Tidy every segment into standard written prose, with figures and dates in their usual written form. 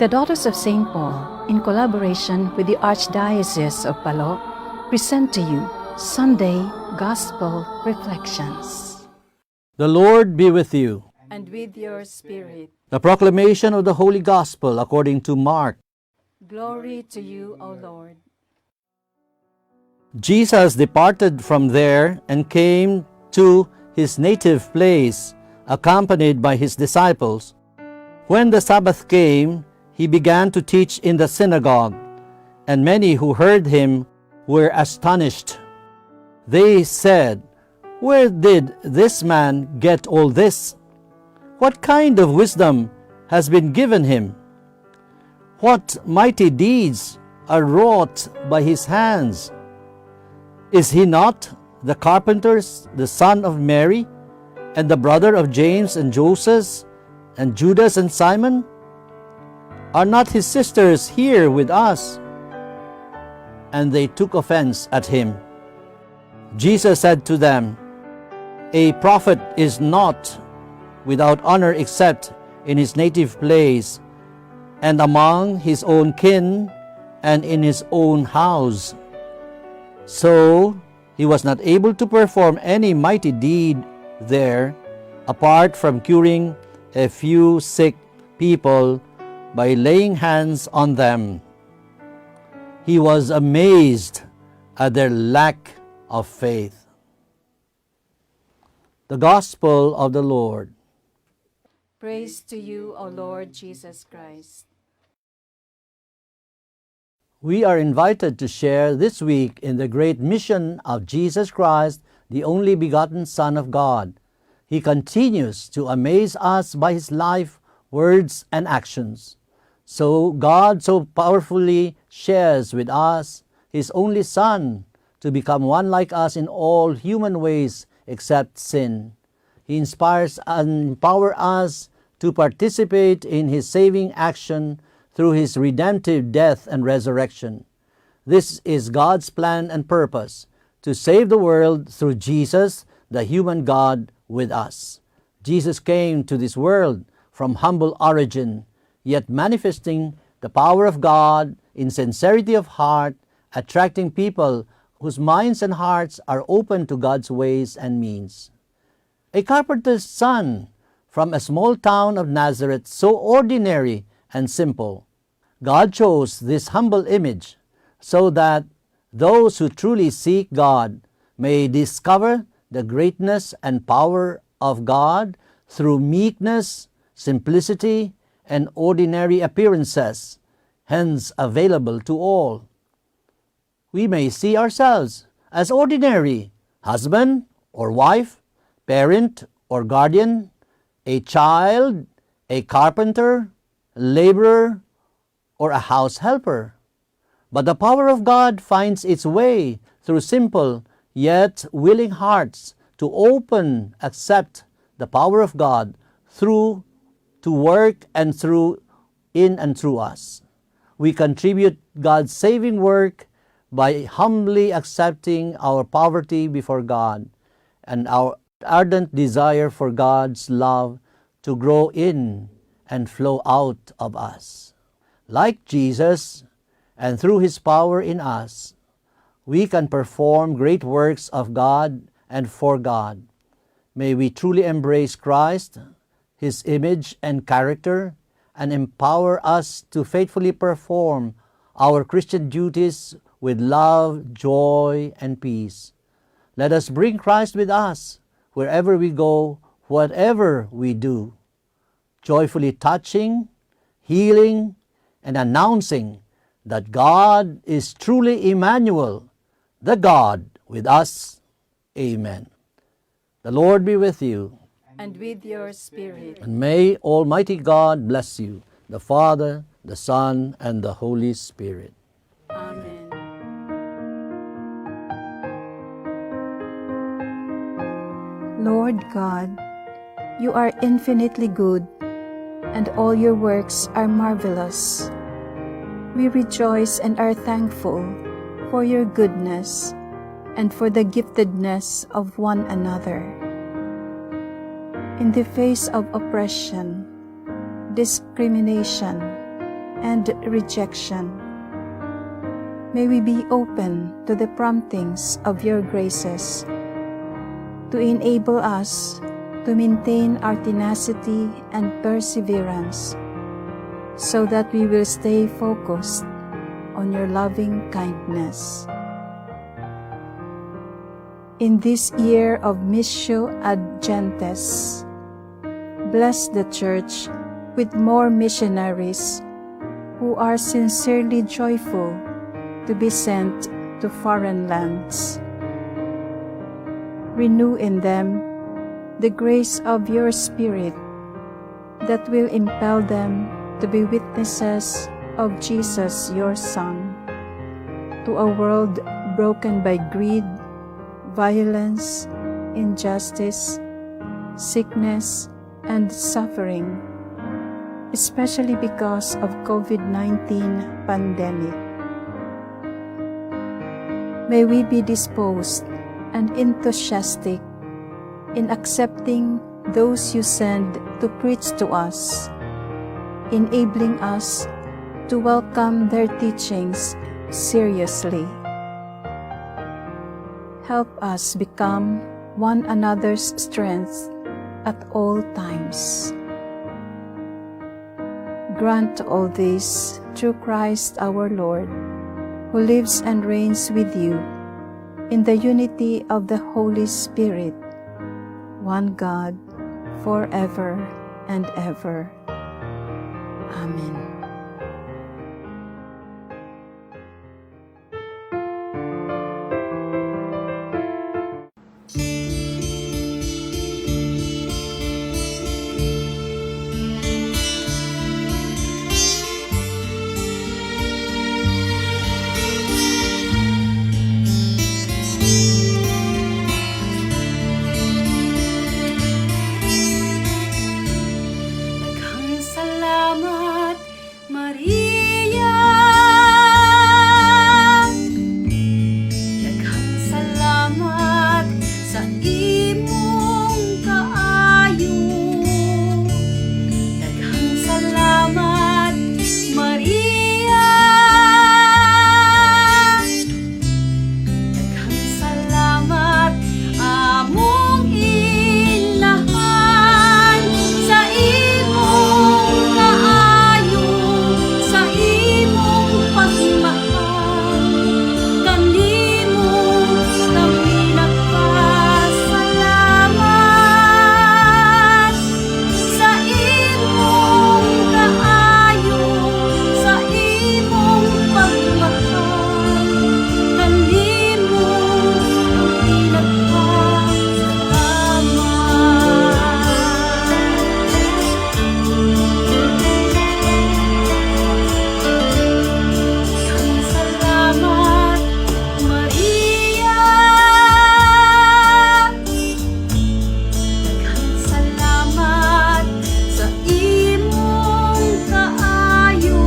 The Daughters of St. Paul, in collaboration with the Archdiocese of Palo, present to you Sunday Gospel Reflections. The Lord be with you. And with your spirit. The proclamation of the Holy Gospel according to Mark. Glory to you, O Lord. Jesus departed from there and came to his native place, accompanied by his disciples. When the Sabbath came, he began to teach in the synagogue, and many who heard him were astonished. They said, "Where did this man get all this? What kind of wisdom has been given him? What mighty deeds are wrought by his hands? Is he not the carpenter, the son of Mary, and the brother of James and Joseph, and Judas and Simon? Are not his sisters here with us?" And they took offense at him. Jesus said to them, "A prophet is not without honor except in his native place, and among his own kin, and in his own house." So he was not able to perform any mighty deed there, apart from curing a few sick people by laying hands on them. He was amazed at their lack of faith. The Gospel of the Lord. Praise to you, O Lord Jesus Christ. We are invited to share this week in the great mission of Jesus Christ, the only begotten Son of God. He continues to amaze us by his life, words, and actions. So God so powerfully shares with us his only Son to become one like us in all human ways except sin. He inspires and empowers us to participate in his saving action through his redemptive death and resurrection. This is God's plan and purpose to save the world through Jesus, the human God, with us. Jesus came to this world from humble origin, yet manifesting the power of God in sincerity of heart, attracting people whose minds and hearts are open to God's ways and means. A carpenter's son from a small town of Nazareth, so ordinary and simple. God chose this humble image so that those who truly seek God may discover the greatness and power of God through meekness, simplicity, and ordinary appearances, hence available to all. We may see ourselves as ordinary husband or wife, parent or guardian, a child, a carpenter, laborer, or a house helper. But the power of God finds its way through simple yet willing hearts to open, accept the power of God through to work and through in and through us. We contribute God's saving work by humbly accepting our poverty before God and our ardent desire for God's love to grow in and flow out of us. Like Jesus, and through His power in us, we can perform great works of God and for God. May we truly embrace Christ, His image and character, and empower us to faithfully perform our Christian duties with love, joy, and peace. Let us bring Christ with us wherever we go, whatever we do, joyfully touching, healing, and announcing that God is truly Emmanuel, the God with us. Amen. The Lord be with you. And with your spirit. And may Almighty God bless you, the Father, the Son, and the Holy Spirit. Amen. Lord God, you are infinitely good, and all your works are marvelous. We rejoice and are thankful for your goodness and for the giftedness of one another. In the face of oppression, discrimination, and rejection. May we be open to the promptings of your graces to enable us to maintain our tenacity and perseverance so that we will stay focused on your loving kindness. In this year of Missio ad Gentes, bless the Church with more missionaries who are sincerely joyful to be sent to foreign lands. Renew in them the grace of your Spirit that will impel them to be witnesses of Jesus, your Son, to a world broken by greed, violence, injustice, sickness, and suffering, especially because of COVID-19 pandemic. May we be disposed and enthusiastic in accepting those you send to preach to us, enabling us to welcome their teachings seriously. Help us become one another's strength at all times. Grant all this through Christ our Lord, who lives and reigns with you in the unity of the Holy Spirit, one God, forever and ever. Amen. Daghang salamat, Maria. Daghang salamat sa imong kaayo. Daghang salamat, Maria. Daghang salamat, among inahan, sa imong kaayo, sa imong pagmahal. Kanimo kami nagpasalamat sa imong kaayo, sa imong pagmahal. Kanimo kami nagpasalamat. Daghang salamat, Maria. Daghang salamat sa imong kaayo.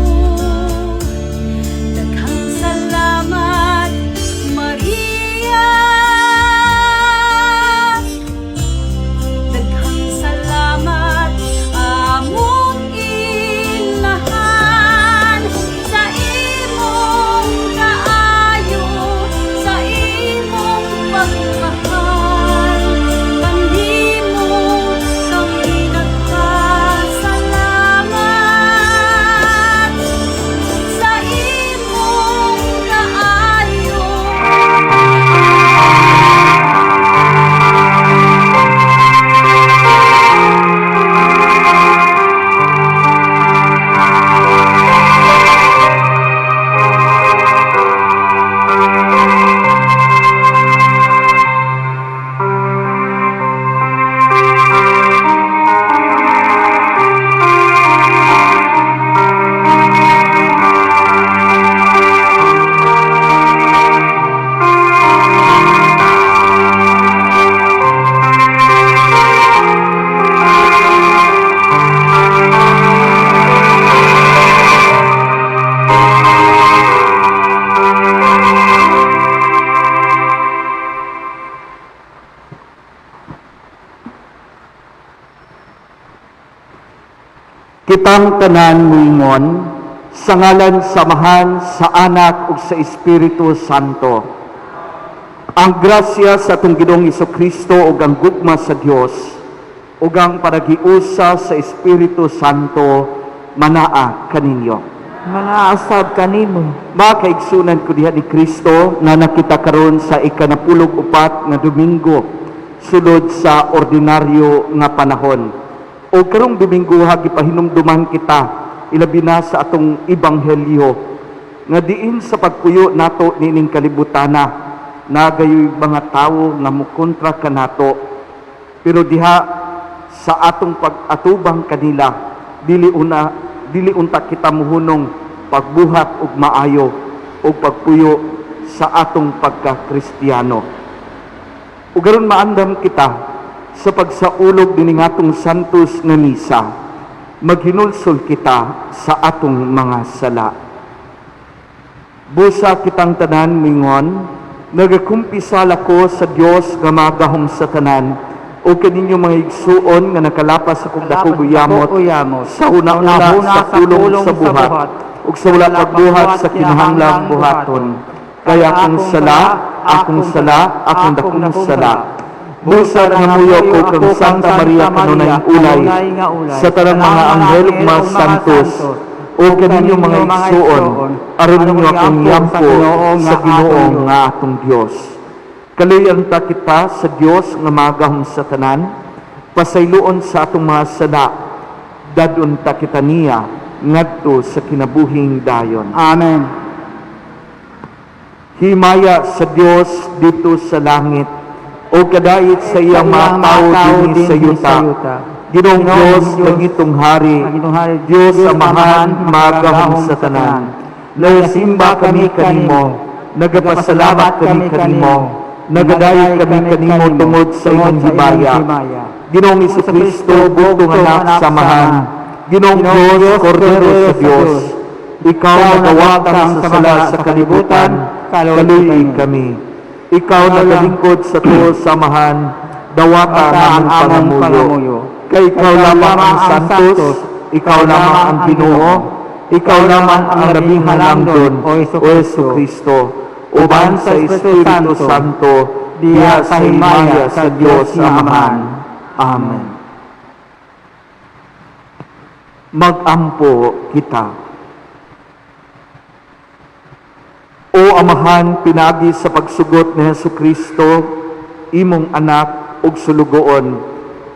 Daghang salamat, Maria. Daghang salamat, among inahan, sa imong kaayo, sa imong pagmahal. Kanimo kami nagpasalamat sa imong kaayo. Kitang tanan moingon, Sa ngalan sa Amahan, sa Anak ug sa Espiritu Santo. Ang grasya sa atong Ginoong Kristo ug ang gugma sa Dios ug ang panaghiusa sa Espiritu Santo manaa kaninyo. Manaa sab kanimo. Mga kaigsunan ko diha ni Kristo na nakita karon sa 14 nga Domingo sulod sa ordinaryo nga panahon. O karong Domingo ha, gipahinumduman kita ilabi na sa atong ebanghelyo nga diin sa pagpuyo nato niining kalibutana nagayoy mga tawo nga mukontra kanato, pero diha sa atong pag-atubang kanila dili unta kita muhunong pagbuhat og maayo o pagpuyo sa atong pagka-Kristiyano. Ug aron maandam kita sa pagsaulog dinhi atong santos nga misa, maghinulsol kita sa atong mga sala. Busa kitang tanan mingon, nagakumpisal ako sa Dios nga magahom sa tanan o kaninyo mga igsuon nga nakalapas akong dakong uyamot sa una-una sa pulong sa buhat ug sa wala pagbuhat sa kinahanglang buhaton. Kaya akong sala, akong sala, akong dakong sala. Busa nangamuyo ko kang Santa Maria kanunay ulay, sa tanang mga anghel ug mga santos, o kaninyo mga igsuon, aron ninyo akong yampo sa Ginoo nga atong Dios. Kaluyan ta kita sa Dios nga magahom sa tanan, pasayloon sa atong mga sala, dadon ta kita niya ngadto sa kinabuhing dayon. Amen. Himaya sa Dios dito sa langit, o kadait sa iyang mga tao dinhi sa yuta. Ginoong Dios, langitong hari, Dios Amahan, magahom sa tanan. Nagasimba kami kanimo, nagapasalamat kami kanimo, nagadayeg kami kanimo tungod sa imong himaya. Ginoong Kristo, bugtong anak sa Amahan, Ginoong Diyos, Kordero sa Diyos, ikaw nagawatang sa sala sa kalibutan, kaluyi kami. Ikaw nagalingkod sa tuo sa Amahan, dawata ang among pangamuyo. Kay ikaw lamang ang santos, ikaw lamang ang Ginoo, ikaw lamang ang labing halangdon, O Jesu Kristo, uban sa Espiritu Santo, diha sa himaya sa Diyos Amahan. Amen. Magampo kita. O Amahan, pinagi sa pagsugot ni Hesus Kristo, imong anak ug sulugoon,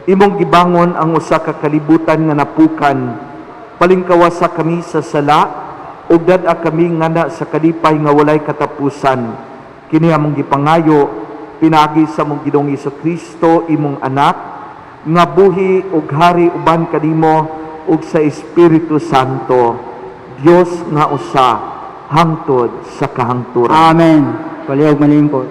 imong gibangon ang usa ka kalibutan nga napukan. Palingkawasa kami sa sala ug dad-a kami ngana sa kalipay nga walay katapusan. Kini among gipangayo pinagi sa among Ginoong Hesus Kristo, imong anak, nga buhi ug hari uban kanimo ug sa Espiritu Santo, Dios nga usa hangtod sa kahangturan. Amen. Palihog malingkod.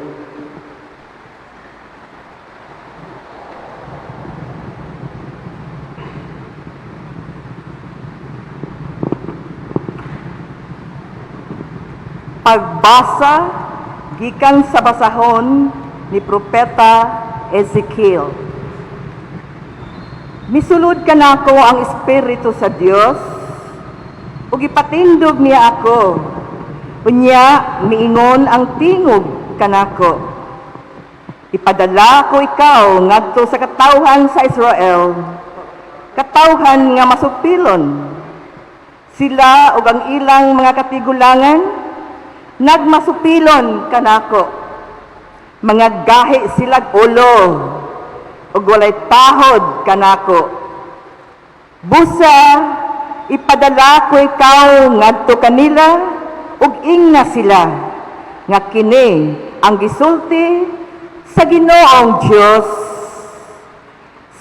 Pagbasa gikan sa basahon ni Propeta Ezekiel. Misulod kanako ang espiritu sa Dios ug ipatindog niya ako. Unya miingon ang tingog kanako. Ipadala ko ikaw ngadto sa katawhan sa Israel, katawhan nga masupilon. Sila ug ang ilang mga katigulangan nagmasupilon kanako. Mga gahi silag ulo ug walay tahod kanako. Busa ipadala ko ikaw ngadto kanila ug ingna sila nga kini ang gisulti sa Ginoong Dios.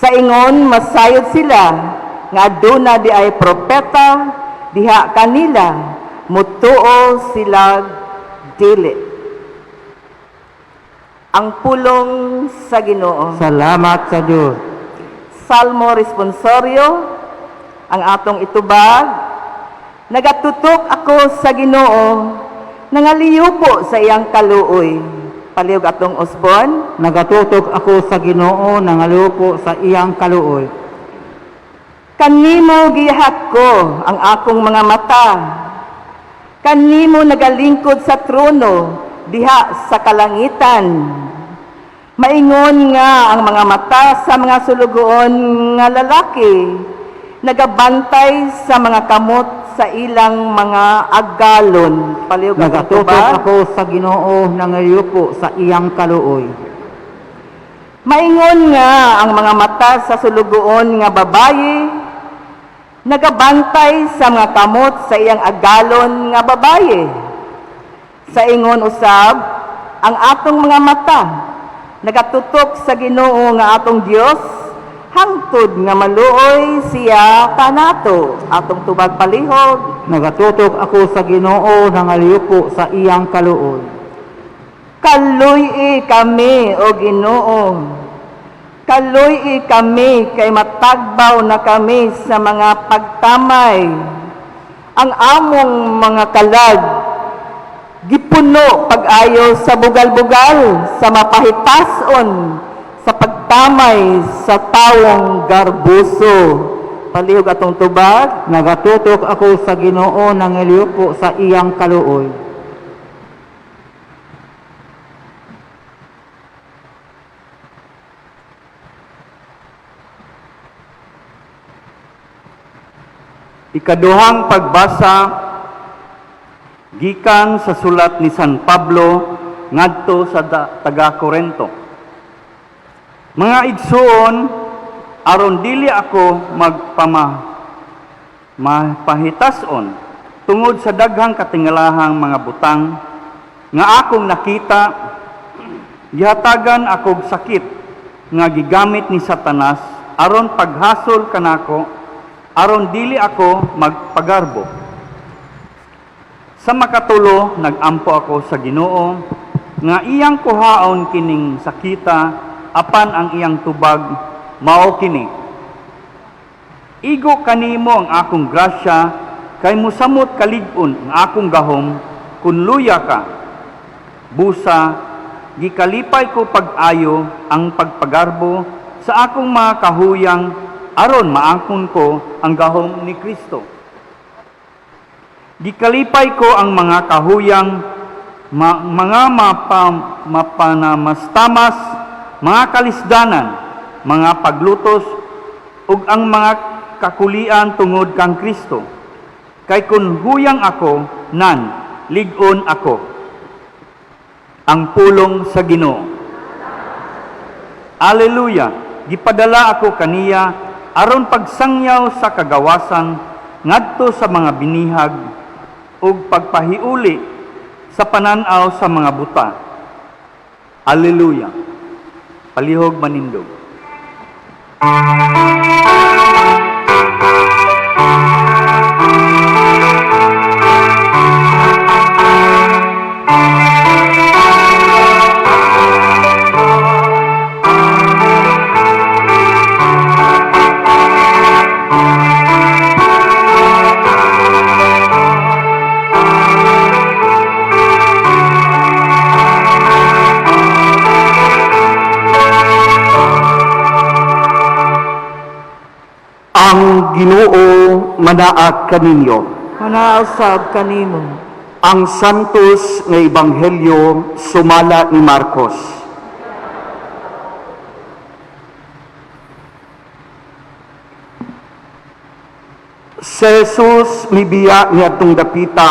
Sa ingon masayod sila nga aduna di ay propeta diha kanila, mutuo sila dili. Ang pulong sa Ginoo. Salamat sa Dios. Salmo responsorio ang atong itubag. Nagatutok ako sa Ginoo, nangaliyupo sa iyang kaluoy. Palihog atong usbon. Nagatutok ako sa Ginoo, nangalupo sa iyang kaluoy. Kanimo gihat ko ang akong mga mata. Kanimo nagalingkod sa trono diha sa kalangitan. Maingon nga ang mga mata sa mga sulugoon nga lalaki nagabantay sa mga kamot sa ilang mga agalon. Palihog ang Nagatutok tubag. ako sa Ginoo, nangayupo sa iyang kaluoy. Maingon nga ang mga mata sa sulugoon nga babayi nagabantay sa mga kamot sa iyang agalon nga babayi. Sa ingon usab, ang atong mga mata nagatutok sa Ginoo nga atong Dios hangtod nga maluoy siya kanato. Atong tubag, palihog. Nagatutok ako sa Ginoo, nangayupo sa iyang kaluoy. Kaluy-i kami, o Ginoo. Kaluy-i kami kay matagbaw na kami sa mga pagtamay. Ang among mga kalag gipuno pag-ayo sa bugal-bugal, sa mapahitason, sa pagtamay sa tawong garbuso. Palihog atong tubag. Nagatutok ako sa Ginoo, nangayupo sa iyang kaluoy. Ikaduhang pagbasa gikan sa sulat ni San Pablo ngadto sa taga Korento. Mga igsuon, aron dili ako magpama mapahitason tungod sa daghang katingalahang mga butang nga akong nakita, gihatagan akog sakit nga gigamit ni Satanas aron paghasol kanako, aron dili ako magpagarbo. Sa makatulo, nagampo ako sa Ginoo nga iyang kuhaon kining sakita, apan ang iyang tubag mao kini: "Igo kanimo ang akong grasya, kay musamot kalig-on ang akong gahom kun luya ka." Busa gikalipay ko pag-ayo ang pagpagarbo sa akong mga kahuyang aron maangkon ko ang gahom ni Kristo. Gikalipay ko ang mga kahuyang, mga mapanamastamas, mga kalisdanan, mga paglutos, ug ang mga kakulian tungod kang Kristo. Kay kun huyang ako, nan, lig-on ako. Ang pulong sa Ginoo. Alleluia! Gipadala ako kaniya aron pagsangyaw sa kagawasan ngadto sa mga binihag ug pagpahiuli sa panan-aw sa mga buta. Alleluia! Palihog manindog. Ang Ginoo manaak kaninyo. Manausab kanimo. Ang Santos nga Ebanghelyo sumala ni Marcos. Si Jesus mibiya niadtong dapita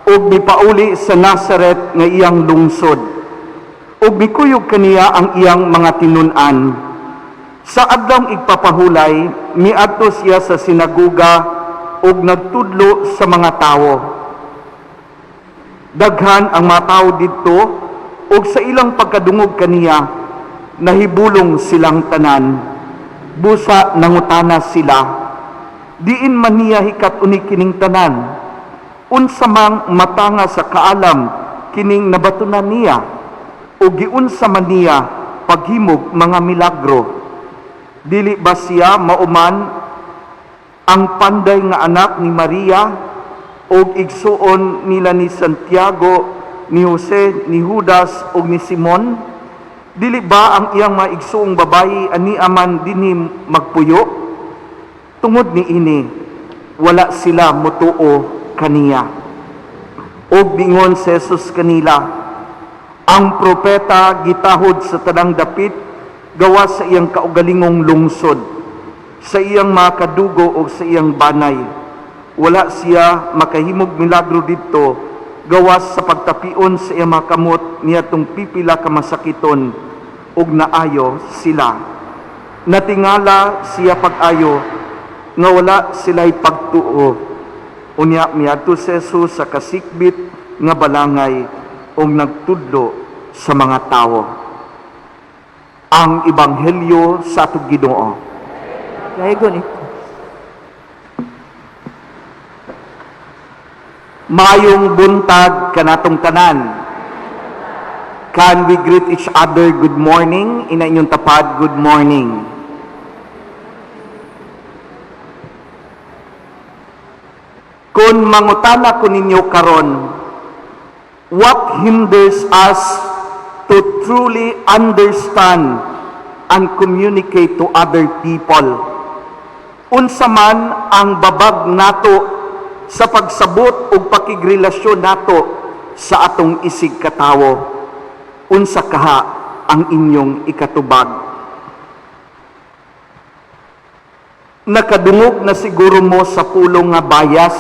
ug mipauli sa Nazaret nga iyang lungsod, ug mikuyog kaniya ang iyang mga tinun-an. Sa adlawng igpapahulay, miadto siya sa sinaguga ug nagtudlo sa mga tawo. Daghan ang mga tawo didto ug sa ilang pagkadungog kaniya, nahibulong silang tanan. Busa nangutana sila, "Diin man niya hikat uni kining tanan? Unsa mang matanga sa kaalam kining nabatunan niya? O giunsa man niya paghimog mga milagro? Dili ba siya mauman ang panday nga anak ni Maria og igsuon nila ni Santiago, ni Jose, ni Judas ug ni Simon? Dili ba ang iyang mga igsuong babayi ani aman dinhi magpuyo?" Tungod ni ini, wala sila mutuo kaniya. Og ningon si Jesus kanila, "Ang propeta gitahod sa tanang dapit gawas sa iyang kaugalingong lungsod, sa iyang mga kadugo o sa iyang banay." Wala siya makahimog milagro didto gawas sa pagtapion sa iyang mga kamot niadtong pipila ka masakiton ug naayo sila. Natingala siya pag-ayo nga wala sila'y pagtuo. Unya miadto si Jesus sa kasikbit nga balangay ug nagtudlo sa mga tawo. Ang Ebanghelyo sa atong Ginoo. Gaygon ikaw. Maayong buntag kanatong tanan. Can we greet each other good morning? Ina inyong tapad, good morning. Kung mangutana ko ninyo karon, what hinders us to truly understand and communicate to other people? Unsa man ang babag nato sa pagsabot ug pakigrelasyon nato sa atong isig katawo? Unsa kaha ang inyong ikatubag? Nakadungog na siguro mo sa pulong nga bias.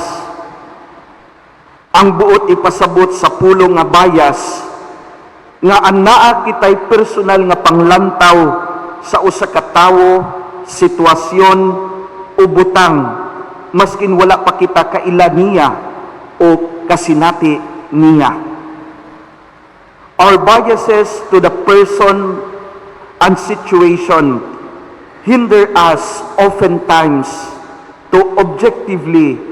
Ang buot ipasabot sa pulong nga bias nga anaa kitay personal nga panglantaw sa usa ka tawo, sitwasyon o butang maskin wala pa kita kaila niya o kasinati niya. Our biases to the person and situation hinder us oftentimes to objectively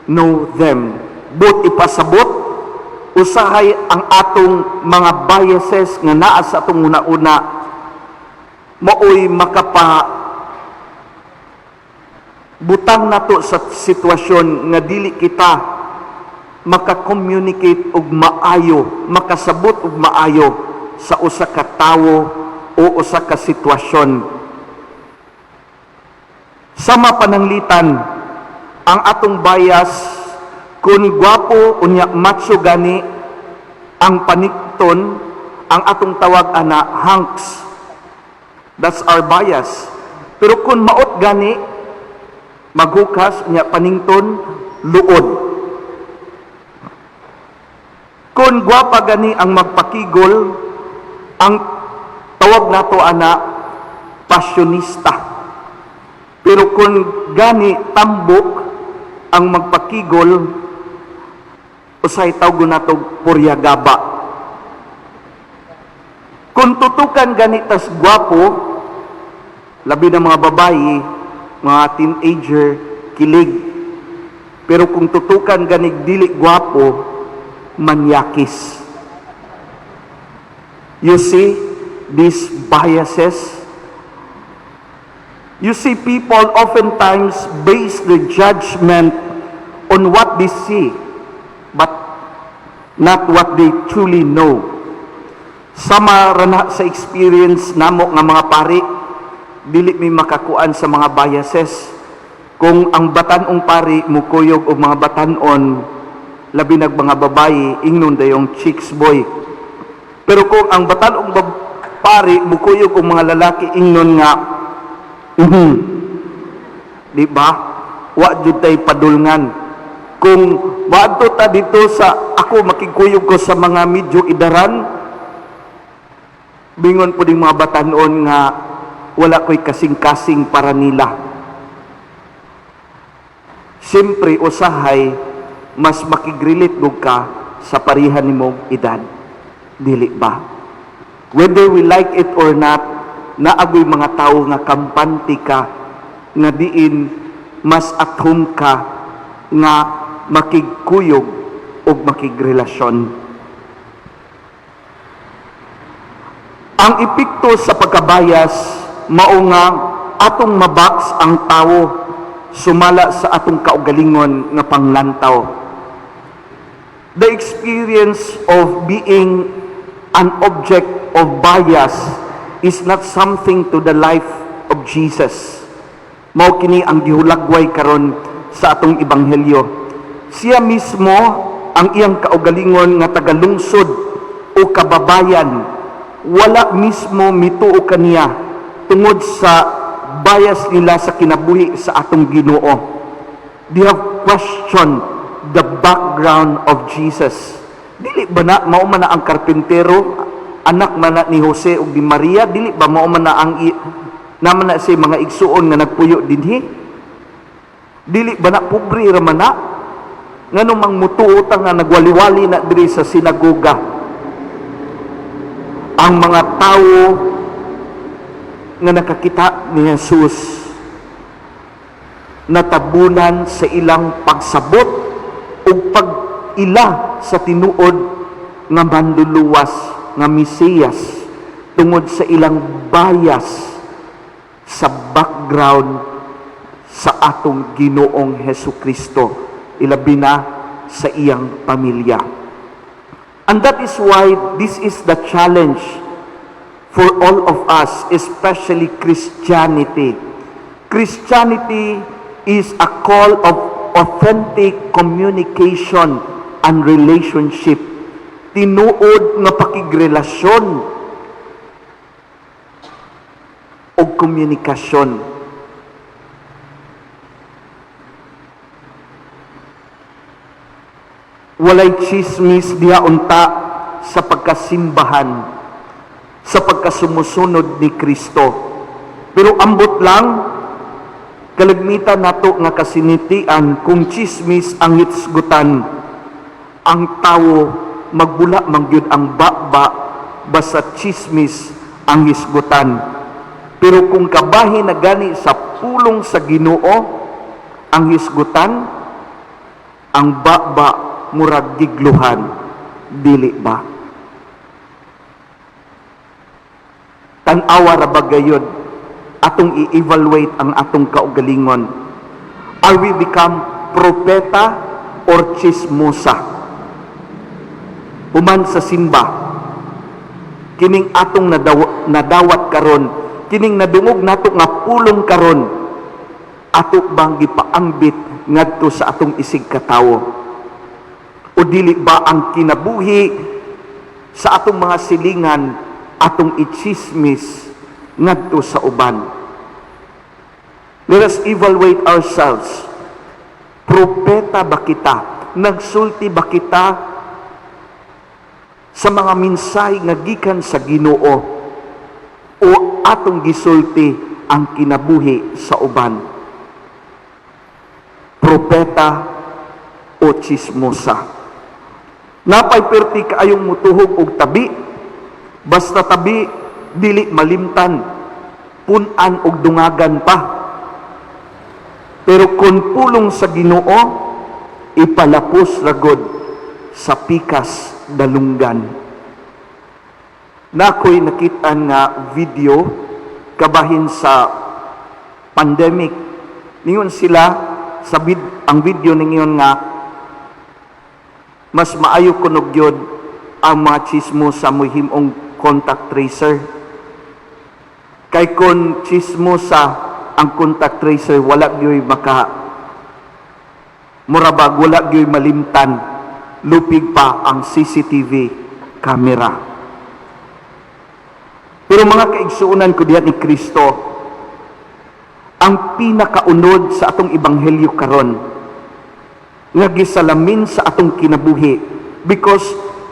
know them. Buot ipasabot, usahay ang atong mga biases nga naa sa atong una-una maoy makapa butang nato sa sitwasyon nga dili kita maka-communicate og maayo, makasabot og maayo sa usa ka tawo o usa ka sitwasyon. Sama pananglitan, ang atong bias kung gwapo unya macho gani ang panikton, ang atong tawag ana hunks. That's our bias. Pero kung maot gani maghukas unya panington, luod. Kung gwapa gani ang magpakigol, ang tawag nato ana pasyonista. Pero kung gani tambok ang magpakigol, usay tawag nato puryagaba. Kung tutukan gani tas gwapo, labi na mga babayi, mga teenager, kilig. Pero kung tutukan ganig dili gwapo, manyakis. You see these biases? You see, people oftentimes base their judgment on what they see, but not what they truly know. Sama ra na sa experience namo nga mga pari, dili mi makakuan sa mga biases. Kung ang batan-ong pari mukuyog og mga batan-on, labi nag mga babayi, ingnon dayong chicks boy. Pero kung ang batan-ong pari mukuyog og mga lalaki, ingnon nga Di ba? Wa jud tay padulngan. Kung moadto ta dito sa ako makigkuyog ko sa mga medyo idaran, bingon po ding mga batan-on nga wala ko'y kasing-kasing para nila. Siyempre, usahay, mas makig-relate gud ka sa parihan nimong edad. Dili ba? Whether we like it or not, naagoy mga tao nga kampante ka, nga diin mas at home ka, nga makigkuyog o makigrelasyon. Ang epekto sa pagkabayas, mao nga atong mabox ang tawo sumala sa atong kaugalingon nga panglantaw. The experience of being an object of bias is not something to the life of Jesus. Mao kini ang gihulagway karon sa atong ebanghelyo. Siya mismo Ang iyang kaugalingon nga tagalungsod o kababayan wala mismo mituo kaniya tungod sa bias nila sa kinabuhi sa atong Ginoo. They have questioned the background of Jesus. Dili ba na mao man na ang karpintero, anak man na ni Jose ug ni Maria? Dili ba mao man na ang naman na say mga igsuon nga nagpuyo dinhi? Dili ba na pobre ra man na? Ngano mang mutuo ta nga nagwaliwali na diri sa sinagoga? Ang mga tawo nga nakakita ni Jesus natabunan sa ilang pagsabot ug pag-ila sa tinuod nga manluluwas nga Mesiyas tungod sa ilang bias sa background sa atong Ginoong Hesus Kristo, ilabi na sa iyang pamilya. And that is why this is the challenge for all of us, especially Christianity. Christianity is a call of authentic communication and relationship. Tinuod nga pakigrelasyon o komunikasyon. Walay chismis diha unta sa pagkasimbahan, sa pagkasumusunod ni Kristo. Pero ambot lang, kalagmitan nato nga kasinitian kung chismis ang hitsgutan, ang tawo magbula mangyud ang baba basta chismis ang hisgutan. Pero kung kabahin na gani sa pulong sa Ginoo ang hisgutan, ang baba murag gigluhan, dili ba? Tan-awa ra ba gayod atong i-evaluate ang atong kaugalingon? Are we become propeta or chismosa? Human sa simba, kining atong nadawat karon, kining nadungog nato nga pulong karon, ato bang gipaambit ngadto sa atong isig katawo? O dili ba ang kinabuhi sa atong mga silingan atong ichismis ngadto sa uban? Let us evaluate ourselves. Propeta ba kita? Nagsulti ba kita sa mga mensahe nga gikan sa Ginoo? O atong gisulti ang kinabuhi sa uban? Propeta o chismosa? Napay perti kaayong mutuhog og tabi, basta tabi dili malimtan, pun-an og dungagan pa. Pero kung pulong sa Ginoo, ipalapos ragod sa pikas dalunggan. Nakoy nakitaan nga video kabahin sa pandemic. Ningon sila sa ang video ningon nga mas maayo kunog yun ang mga chismosa mo himong contact tracer. Kay kon chismosa ang contact tracer, wala gyoy maka murabag, wala gyoy malimtan, lupig pa ang CCTV camera. Pero mga kaigsuonan ko diha ni Kristo, ang pinakaunod sa atong ebanghelyo karon nga gisalamin sa atong kinabuhi, because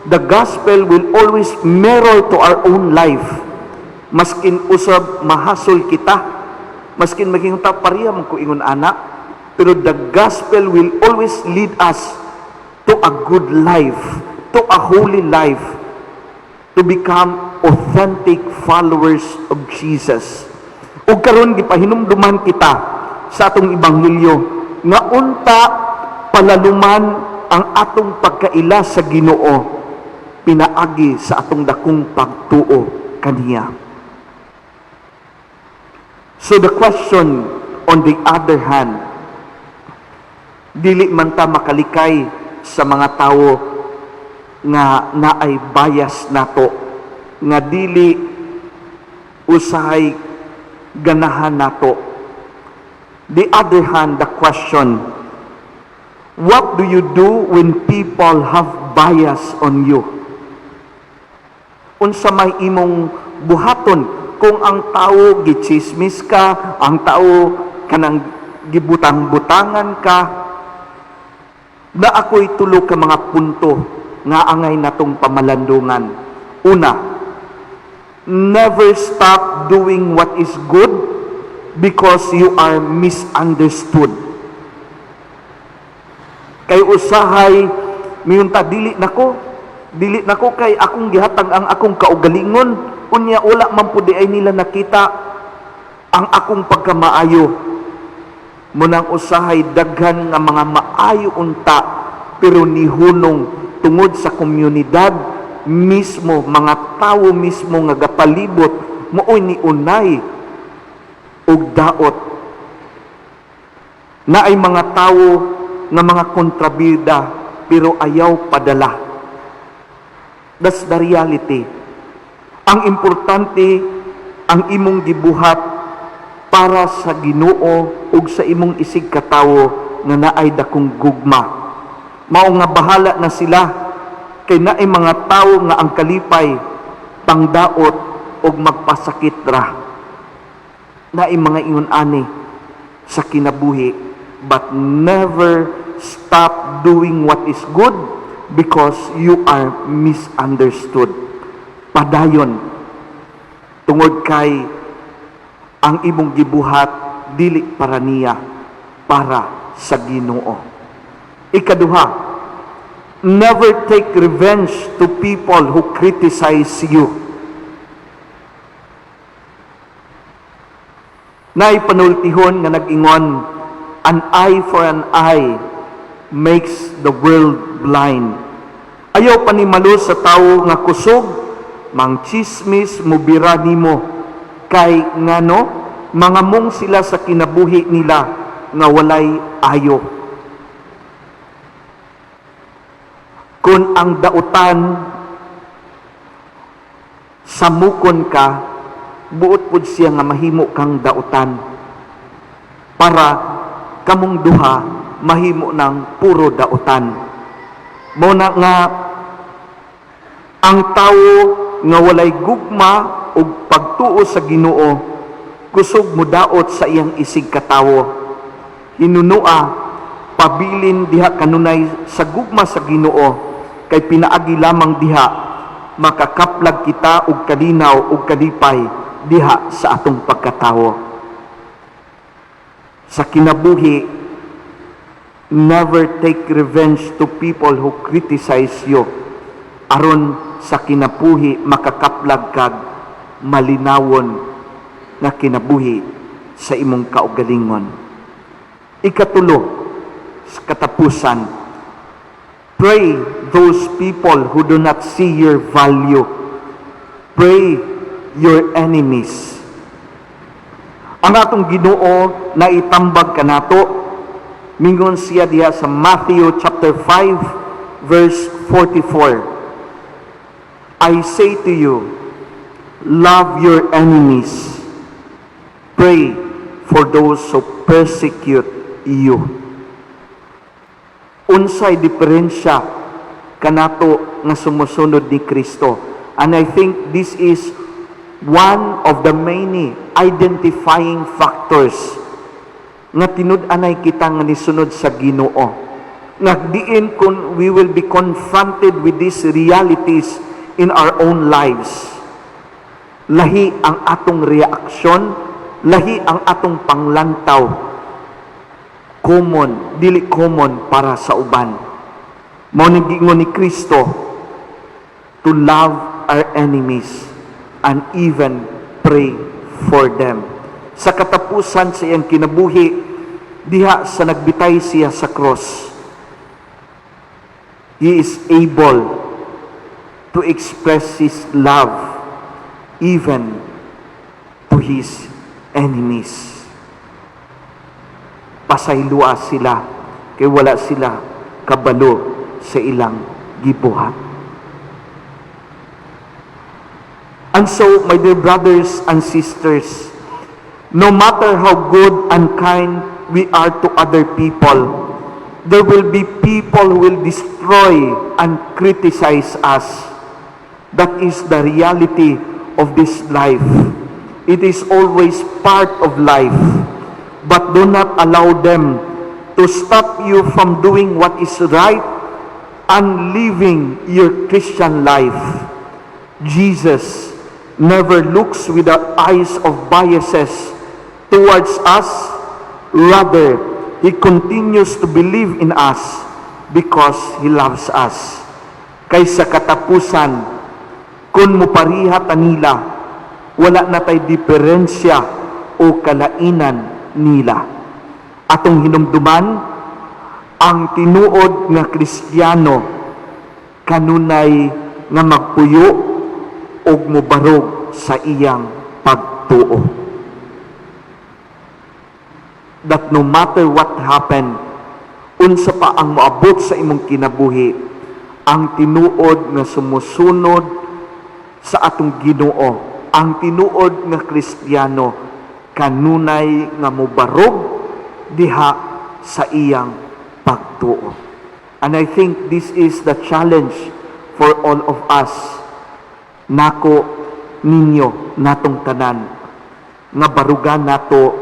the gospel will always mirror to our own life. Maskin usab mahasol kita, maskin maging ta pareha man ko ingon ana, pero the gospel will always lead us to a good life, to a holy life, to become authentic followers of Jesus. Ug karon gipahinumduman kita sa atong ebanghelyo nga unta palaluman ang atong pagkaila sa Ginoo pinaagi sa atong dakong pagtuo kaniya. So the question, on the other hand, dili man ta makalikay sa mga tawo nga naay bias nato, nga dili usahay ganahan nato. The other hand, the question, What do you do when people have bias on you? Unsa may imong buhaton kung ang tao gichismis ka, ang tao kanang gibutang-butangan ka? Na ako'y tulo ka mga punto nga angay natong pamalandungan. Una, never stop doing what is good because you are misunderstood. Kay usahay miingon ta, "Dili nako kay akong gihatag ang akong kaugalingon, unya wala man pud ay nila nakita ang akong pagkamaayo." Munang usahay daghan nga mga maayo unta, pero nihunong tungod sa komunidad mismo, mga tawo mismo nga gapalibot maoy niunay og daot. Naay mga tawo nga mga kontrabida pero ayaw padala. That's the reality. Ang importante, ang imong gibuhat para sa Ginoo ug sa imong isig katawo nga naay dakong gugma. Mao nga bahala na sila, kay naay mga tawo nga ang kalipay pangdaot ug magpasakit ra. Naay mga ingon ani sa kinabuhi, but never stop doing what is good because you are misunderstood. Padayon, tungod kay ang imong gibuhat dili para niya, para sa Ginoo. Ikaduha, never take revenge to people who criticize you. Naay panultihon nga nag-ingon, "An eye for an eye makes the world blind." Ayaw panimalo sa tawo nga kusog, mang chismis, mubira nimo. Kay ngano, mangamong sila sa kinabuhi nila nga walay ayo. Kung ang dautan samukon ka, buot pud siya nga mahimo kang dautan para kamong duha mahimo ng puro dautan. Mao na nga ang tawo nga walay gugma ug pagtuo sa Ginoo, kusog mudaot sa iyang isig katawo. Hinunua, pabilin diha kanunay sa gugma sa Ginoo, kay pinaagi lamang diha makakaplag kita og kalinaw ug kalipay diha sa atong pagkatawo. Sa kinabuhi, never take revenge to people who criticize you, aron sa kinabuhi makakaplag kag malinawon nga kinabuhi sa imong kaugalingon. Ikatulo, sa katapusan, pray those people who do not see your value. Pray your enemies. Ang atong Ginoo na itambag kanato, mingon siya diha sa Matthew chapter 5 verse 44, "I say to you, love your enemies. Pray for those who persecute you." Unsay diferensya kanato nga sumusunod ni Kristo? And I think this is one of the many identifying factors nga tinud-anay kita nga nisunod sa Ginoo. Nga diin kung we will be confronted with these realities in our own lives, lahi ang atong reaksyon, lahi ang atong panglantaw. Common, dili common para sa uban. Mao ni giingon ni Kristo to love our enemies and even pray for them. Sa katapusan sa iyang kinabuhi, diha sa nagbitay siya sa cross, he is able to express his love even to his enemies. Pasaylua sila kay wala sila kabalo sa ilang gibuhat. And so, my dear brothers and sisters, no matter how good and kind we are to other people, There will be people who will destroy and criticize us. That is the reality of this life. It is always part of life. But do not allow them to stop you from doing what is right and living your Christian life. Jesus never looks with the eyes of biases towards us. Rather, He continues to believe in us because He loves us. Kay sa katapusan, kung mupariha ta nila, wala na tay diferensya o kalainan nila. Atong hinumduman, ang tinuod nga Kristiyano kanunay nga magpuyo og mubarog sa iyang pagtuo. That no matter what happened, unsa pa ang moabot sa imong kinabuhi, ang tinuod nga sumusunod sa atong Ginoo, ang tinuod nga Kristiyano, kanunay nga mobarog diha sa iyang pagtuo. And I think this is the challenge for all of us. Nako, ninyo, natong tanan, nga barugan nato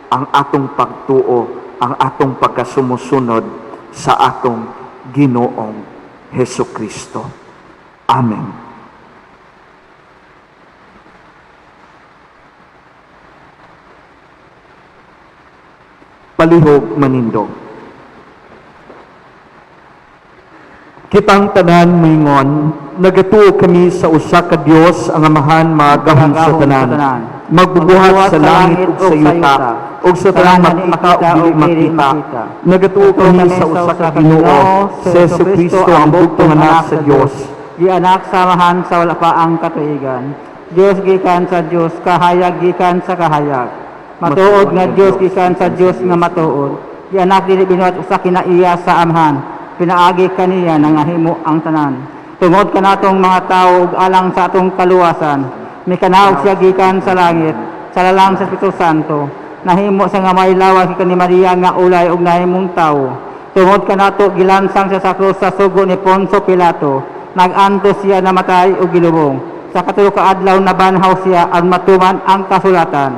ang atong pagtuo, ang atong pagkasumusunod sa atong Ginoong Heso Kristo. Amen. Palihog manindog. Kitang tanan moingon, nagatuo kami sa usa ka Dios, ang Amahan magahom sa tanan, magbubuhat sa langit ug sa yuta, ug sa tanang makita ug dili makita. Nagatuo kami sa usa ka Ginoo, si Jesu Cristo, ang bugtong Anak sa Dios. Gianak sa Amahan sa wala pa ang katuigan. Dios gikan sa Dios, kahayag gikan sa kahayag. Matuod nga Dios gikan sa Dios nga matuod. Gianak, dili binuhat, usa kinaiya sa Amahan. Pinaagi kaniya nangahimo ang tanan. Tungod kanatong mga tawo ug alang sa atong kaluwasan, mikanaog siya gikan sa langit, sa lalang sa Espiritu Santo. Nahimo sa nga may lawas gikan ni Maria nga ulay ug nahimong tawo. Tungod kanato gilansang siya sa krus sa sugo ni Poncio Pilato. Nag-antos siya, namatay ug gilubong. Sa katulo ka adlaw nabanhaw siya aron matuman ang kasulatan.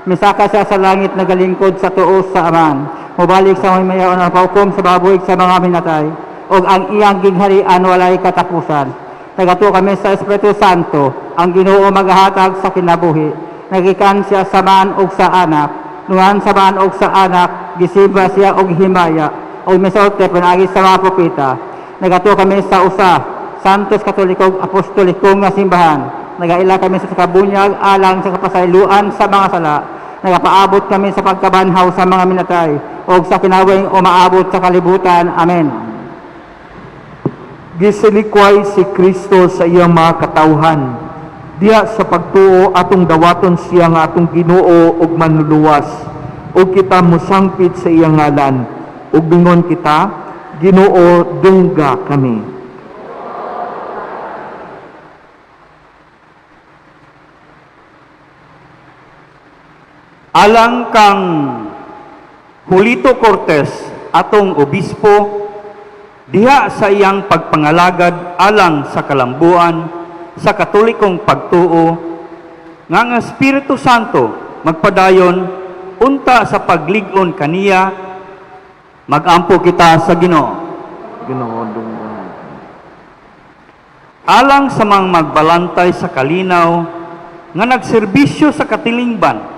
Misaka siya sa langit, nagalingkod sa tuo sa Amahan. Mobalik sa mayaon ang pahukom sa mga sa mga minatay ug ang iyang gingharian walay katapusan. Nagatuo kami sa Espiritu Santo, ang Ginoo magahatag sa kinabuhi. Nagikan siya sa Amahan ug sa Anak. Nuan sa Amahan ug sa Anak, gisimba siya og himaya ug misulti pinaagi sa mga propeta. Nagatuo kami sa usa, Santos, Katoliko, Apostoliko nga simbahan. Nagaila kami sa kabunyag alang sa kapasayloan sa mga sala. Nagapaabot kami sa pagkabanhaw sa mga minatay ug sa kinabuhing umaabot sa kalibutan. Amen. Gisilikway si Kristo sa iyang mga katawhan. Diha sa pagtuo atong dawaton siya nga atong Ginoo ug Manluluwas, ug kita mosangpit sa iyang ngalan ug bingon kita, Ginoo, dungga kami. Alang kang Julito Cortez, atong obispo, diha sa iyang pagpangalagad alang sa kalambuan sa Katolikong pagtuo, nga ang Espiritu Santo magpadayon unta sa paglig-on kaniya. Magampo kita sa Ginoo. Ginoo, dungga. Alang sa mga magbalantay sa kalinaw nga nagserbisyo sa katilingban,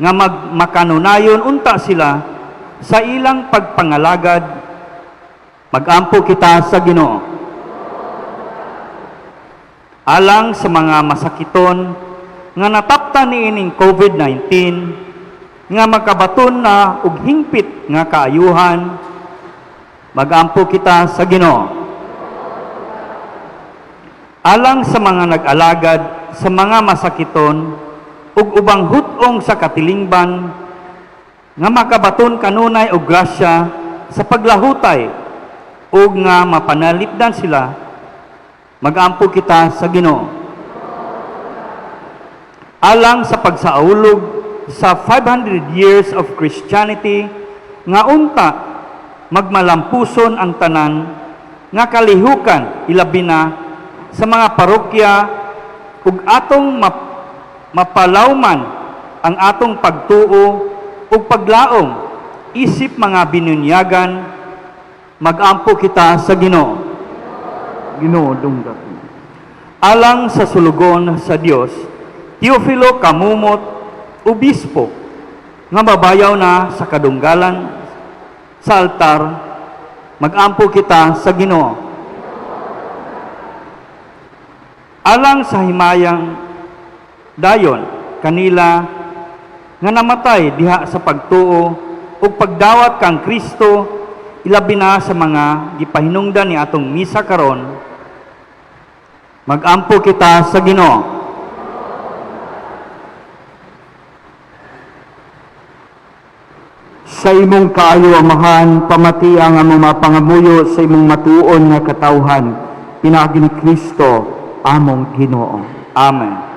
nga magmakanunayon unta sila sa ilang pagpangalagad. Magampo kita sa Ginoo. Alang sa mga masakiton nga nataptan niining COVID-19, nga makabaton na og hingpit nga kaayuhan. Magampo kita sa Ginoo. Alang sa mga nag-alagad sa mga masakiton ug ubang hut-ong sa katilingban, nga makabaton kanunay og grasya sa paglahutay ug nga mapanalipdan sila. Magampo kita sa Ginoo. Alang sa pagsaulog sa 500 years of Christianity, nga unta Magmalampuson ang tanan nga kalihukan, ilabi na sa mga parokya, ug atong mapalawman ang atong pagtuo ug paglaom isip mga binunyagan. Magampo kita sa Ginoo. Ginoo, dunggan. Alang sa sulugon sa Dios, Teofilo Camomot, obispo, nga mabayaw na sa kadunggalan sa altar, magampo kita sa Ginoo. Alang sa himayang dayon kanila nga namatay diha sa pagtuo ug pagdawat kang Kristo, ilabi na sa mga gipahinungdan ni atong misa karon, magampo kita sa Ginoo. Sa imong kaayo, Amahan, pamati ang among mga pangamuyo sa imong matuon nga katawhan, pinaagi ni Kristo among Ginoo. Amen.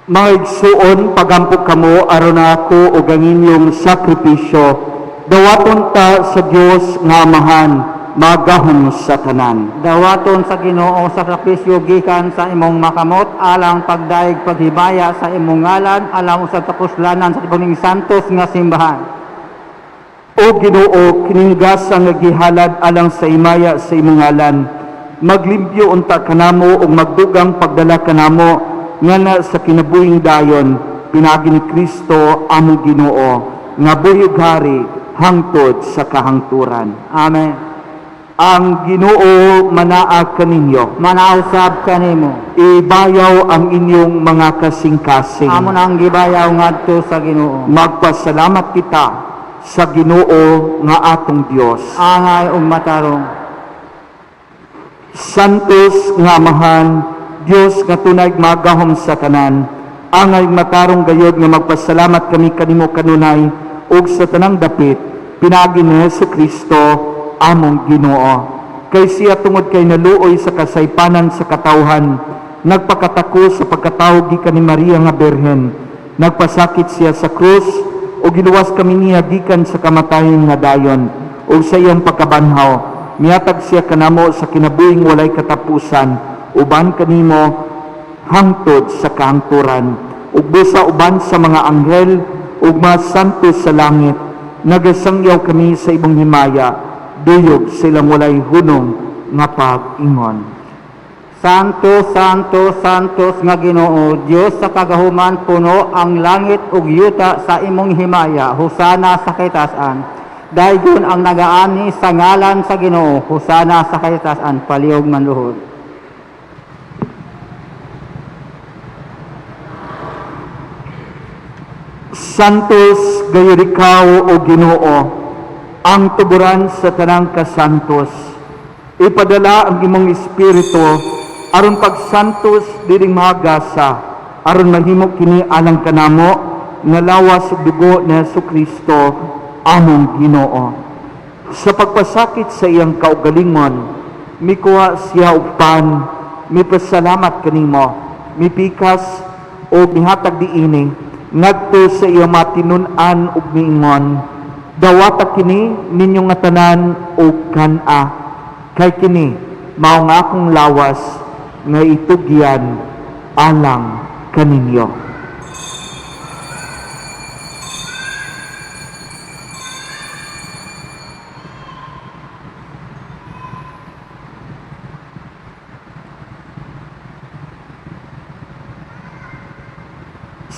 Mga igsuon, pagampo kamo aron ako ug ang inyong sakripisyo dawaton ta sa Dios nga Amahan, magahom sa tanan. Dawaton sa Ginoo sa sakripisyo gikan sa imong makamot alang pagdaig paghibaya sa imong ngalan, alang usab sa puslanan sa tibuok santos nga simbahan. O Ginoo, kining gasa nga gihalad alang sa himaya sa imong ngalan, maglimpyo unta kanamo ug magdugang pagdala kanamo ngana sa kinabuhing dayon, pinaagi ni Kristo among Ginoo, nga buhi ug hari hangtod sa kahangturan. Amen. Ang Ginoo manaa kaninyo. Manausab kanimo. Ibayaw ang inyong mga kasing-kasing. Amo nang gibayaw ngadto sa Ginoo. Magpasalamat kita sa Ginoo nga atong Dios. Angay ug matarong. Santos nga Amahan, Dios nga tunay magahom sa tanan, angay matarong gayod nga magpasalamat kami kanimo kanunay ug sa tanang dapit, pinaagi ni Hesus Kristo among Ginoo. Kay siya, tungod kay naluoy sa kasaypanan sa katawhan, nagpakatako sa pagkatawo gikan ni Maria nga Birhen. Nagpasakit siya sa krus. ug giluwas kami niya gikan sa kamatayon nga dayon ug sa iyang pagkabanhaw mihatag siya kanamo sa kinabuhing walay katapusan uban kanimo hangtod sa kahangturan. Ug busa uban sa mga anghel ug mga santo sa langit, nagasangyaw kami sa imong himaya duyog sa ilang walay hunong nga pag-ingon. Santo, Santo, Santos nga Ginoo, Dios sa kagahuman, puno ang langit ug yuta sa imong himaya. Hosana sa kitasan. Daygon ang nagaani sa ngalan sa Ginoo. Hosana sa kitasan. Palihog manluhod. Santos gayud ikaw, o Ginoo, ang tuburan sa tanang kasantos. Ipadala ang imong espiritu aron pagsantos dining mga gasa, aron mahimo kini alang kanamo nga lawas ug dugo ni Hesukristo among Ginoo. Sa pagpasakit sa iyang kaugalingon, mikuha siya og pan, mipasalamat kanimo, mipikas og mihatag diini ngadto sa iyang matinun-an ug miingon, "Dawata kini ninyo nga tanan og kan-a, kay kini mao nga akong lawas nga itugyan alang kaninyo."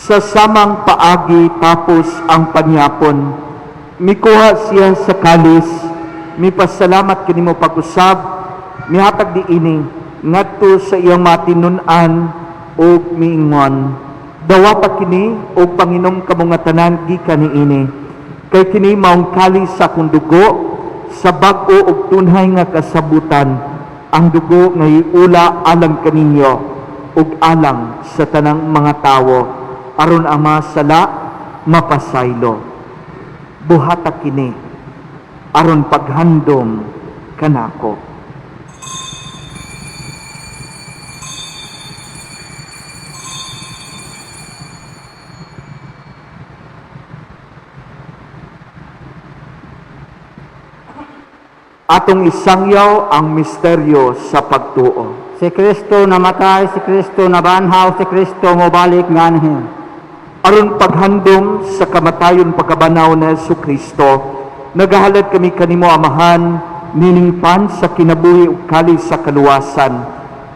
Sa samang paagi tapos ang panyapon, mikuha siya sa kalis, mipasalamat kanimo pag-usab, mihatag diini ngadto sa iyang matinun-an ug miingon, "Dawata kini ug panginom kamo nga tanan gikan niini, kay kini maong kalis sa akong dugo sa bag-o ug tunhay nga kasabutan, ang dugo nga iula alang kaninyo ug alang sa tanang mga tawo aron ang mga sala mapasaylo. Buhata kini aron paghandom kanako." Atong isangyaw ang misteryo sa pagtuo. Si Kristo namatay, si Kristo nabanhaw, si Kristo mobalik nganhi. Aron paghandom sa kamatayon pagkabanhaw ni Hesukristo, nagahalad kami kanimo, Amahan, nining pan sa kinabuhi ug kalis sa kaluwasan.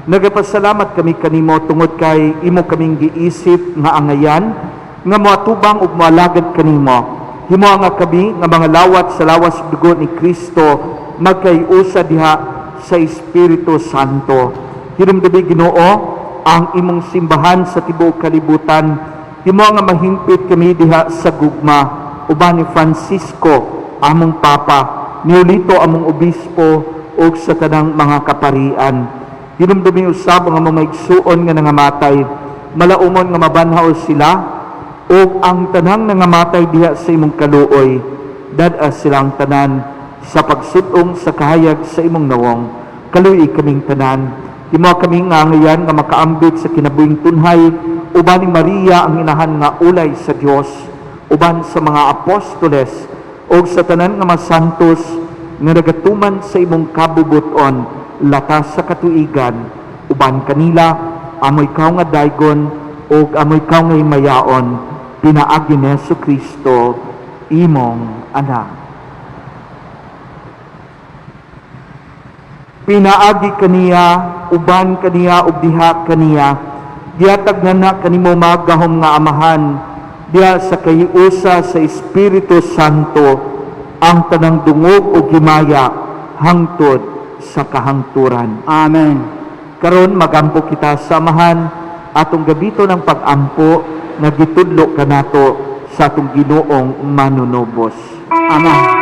Nagapasalamat kami kanimo tungod kay imo kaming giisip nga angayan nga moatubang ug moalagad kanimo. Himoa nga kami nga mga lawat sa lawas ug dugo ni Kristo magkayusa diha sa Espiritu Santo. Hinumdumi, Ginoo, ang imong simbahan sa tibuok kalibutan. Himoa nga mahimpit kami diha sa gugma uban ni Francisco among Papa, ni Julito among obispo ug sa tanang mga kaparian. Hinumdumi usab ang among mga igsuon nga nangamatay, malaumon nga mabanhaw sila ug ang tanang nangamatay diha sa imong kaluoy. Dad-a silang tanan sa pagsud-ong sa kahayag sa imong nawong. Kaluy kaming tanan. Himoa kami nga angayan nga makaambit sa kinabuhing tunhay uban ni Maria ang inahan nga ulay sa Dios, uban sa mga apostoles ug sa tanan nga masantos nga nagatuman sa imong kabubuton latas sa katuigan. Uban kanila amo ikaw nga daygon ug amo ikaw nga himayaon pinaagi ni Hesukristo imong anak. Pinaagi kaniya, uban kaniya ug diha kaniya, gihatag na na kanimo, magahom nga Amahan, diha sa kahiusa sa Espiritu Santo, ang tanang dungog ug himaya hangtod sa kahangturan. Amen. Karon magampo kita sa Amahan, atong gabito ng pag-ampo nga gitudlo kanato sa atong Ginoong Manunubos. Amen.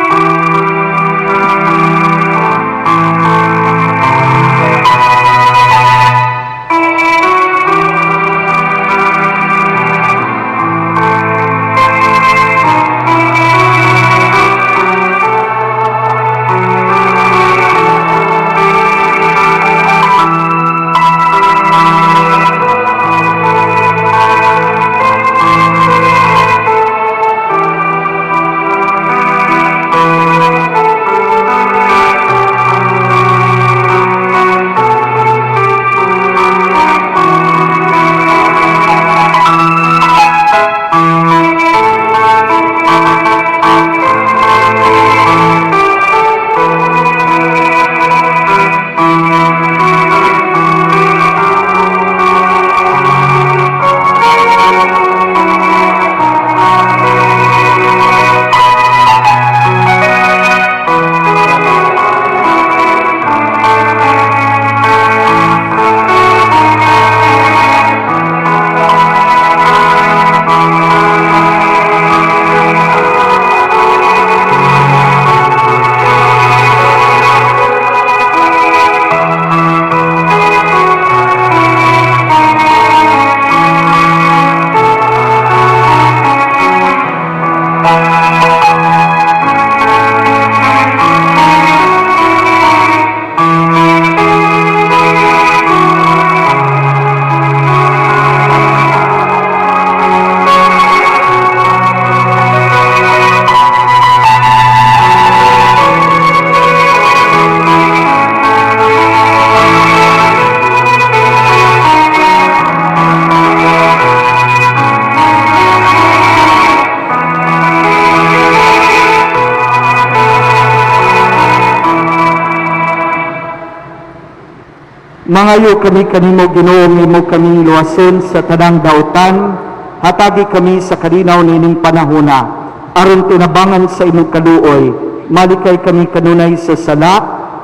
Mangayo kami kanimo, Ginoo, imo kaming luwason sa tanang dautan, hatagi kami sa kalinaw niining panahona, aron tinabangan sa imong kaluoy, malikay kami kanunay sa sala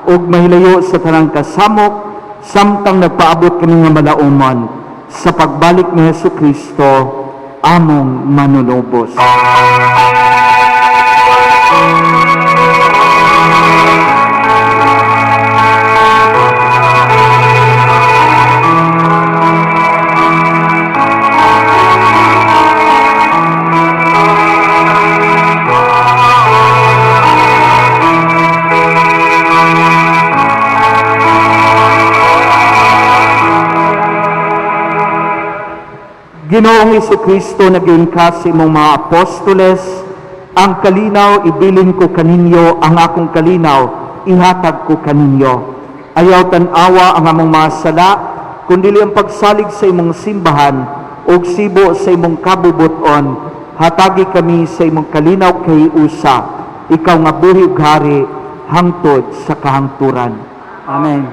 ug mahilayo sa tanang kasamok samtang nagpaabot kami nga malauman sa pagbalik ni Hesus Kristo among manunubos. Ginoong Kristo, naging ka sa imong mga apostoles, "Ang kalinaw ibilin ko kaninyo, ang akong kalinaw ihatag ko kaninyo. Ayaw tan-awa ang among mga sala, kundi ang pagsalig sa imong simbahan ug sibo sa imong kabubuton, hatagi kami sa imong kalinaw kay usa, ikaw nga buhi ug hari hangtod sa kahangturan." Amen.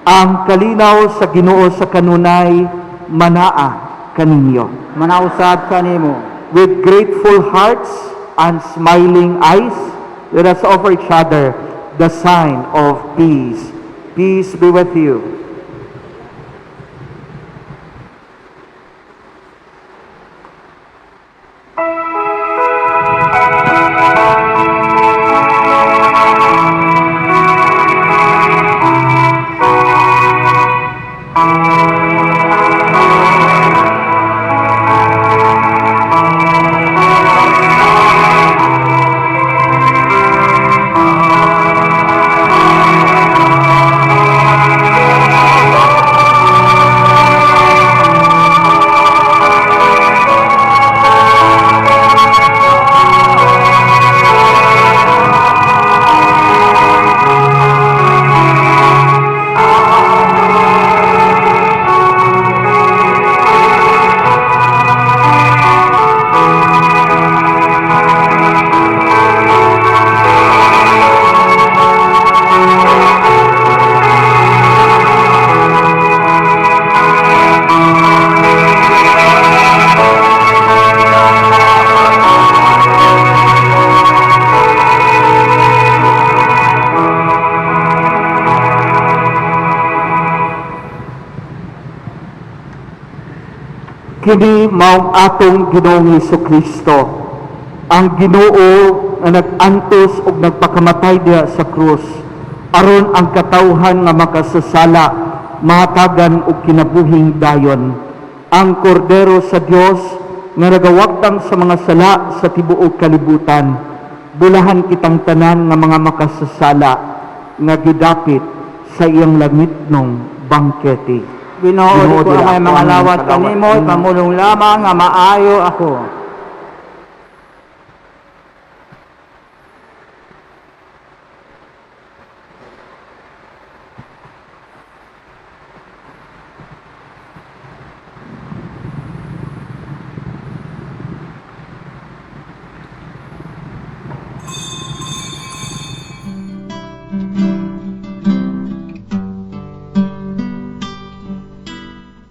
Ang kalinaw sa Ginoo sa kanunay manaa kaninyo. Manausab kanimo. With grateful hearts and smiling eyes, let us offer each other the sign of peace. Peace be with you. Kini maong atong Ginoong Kristo, ang Ginoo nga nag-antos ug nagpakamatay diha sa krus aron ang katawhan nga makasasala mahatagan og kinabuhing dayon. Ang Kordero sa Dios nga nagawagtang sa mga sala sa tibuok kalibutan, bulahan kitang tanan nga mga makasasala nga gidapit sa iyang langitnong bangkete. Ginoo, di Ginoo, ko dili angay ako mga ang lawat kalawat kanimo, nimo. Ipamulong lamang nga maayo ako.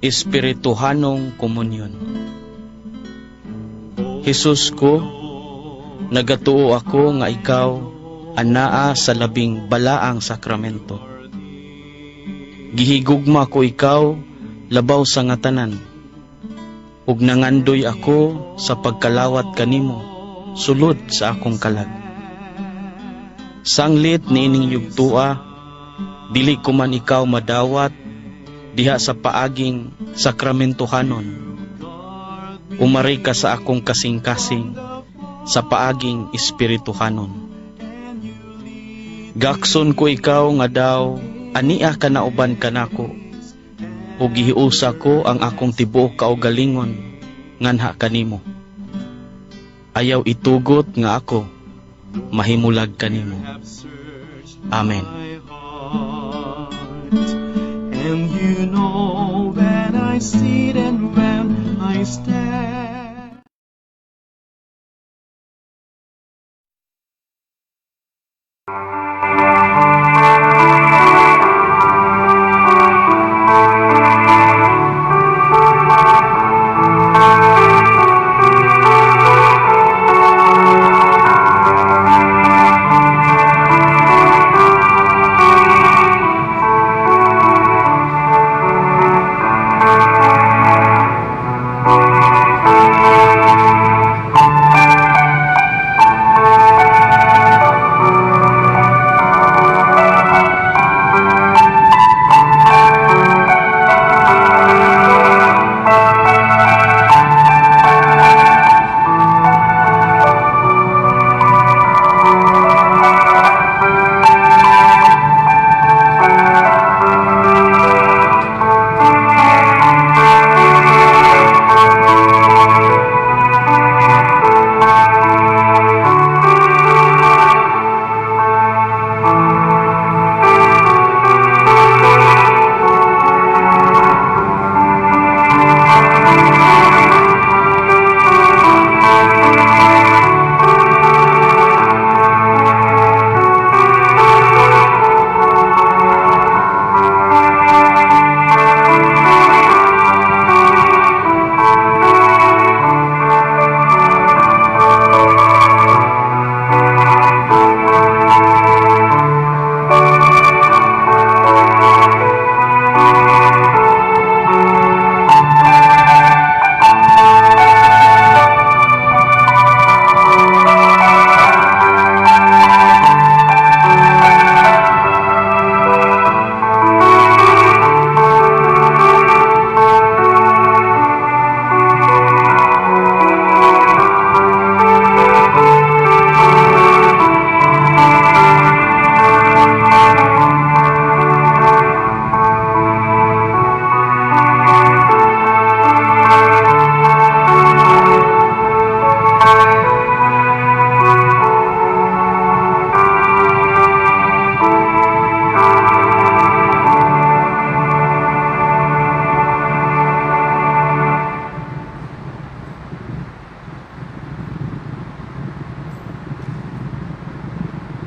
Espirituhanong Komunyon. Jesus ko, nagatuo ako nga ikaw anaa sa labing balaang sakramento. Gihigugma ko ikaw labaw sa nga tanan, ug nangandoy ako sa pagkalawat kanimo sulod sa akong kalag. Sanglit niining yugtua, dili ko man ikaw madawat diha sa paaging sakramentohanon. Umari ka sa akong kasing-kasing sa paaging espirituhanon. Gakson ko ikaw nga daw ania ka nauban kanako, ug gihiusa ko ang akong tibuok kaugalingon nganha kanimo. Ayaw itugot nga ako mahimulag kanimo. Amen. And you know when I sit and when I stand.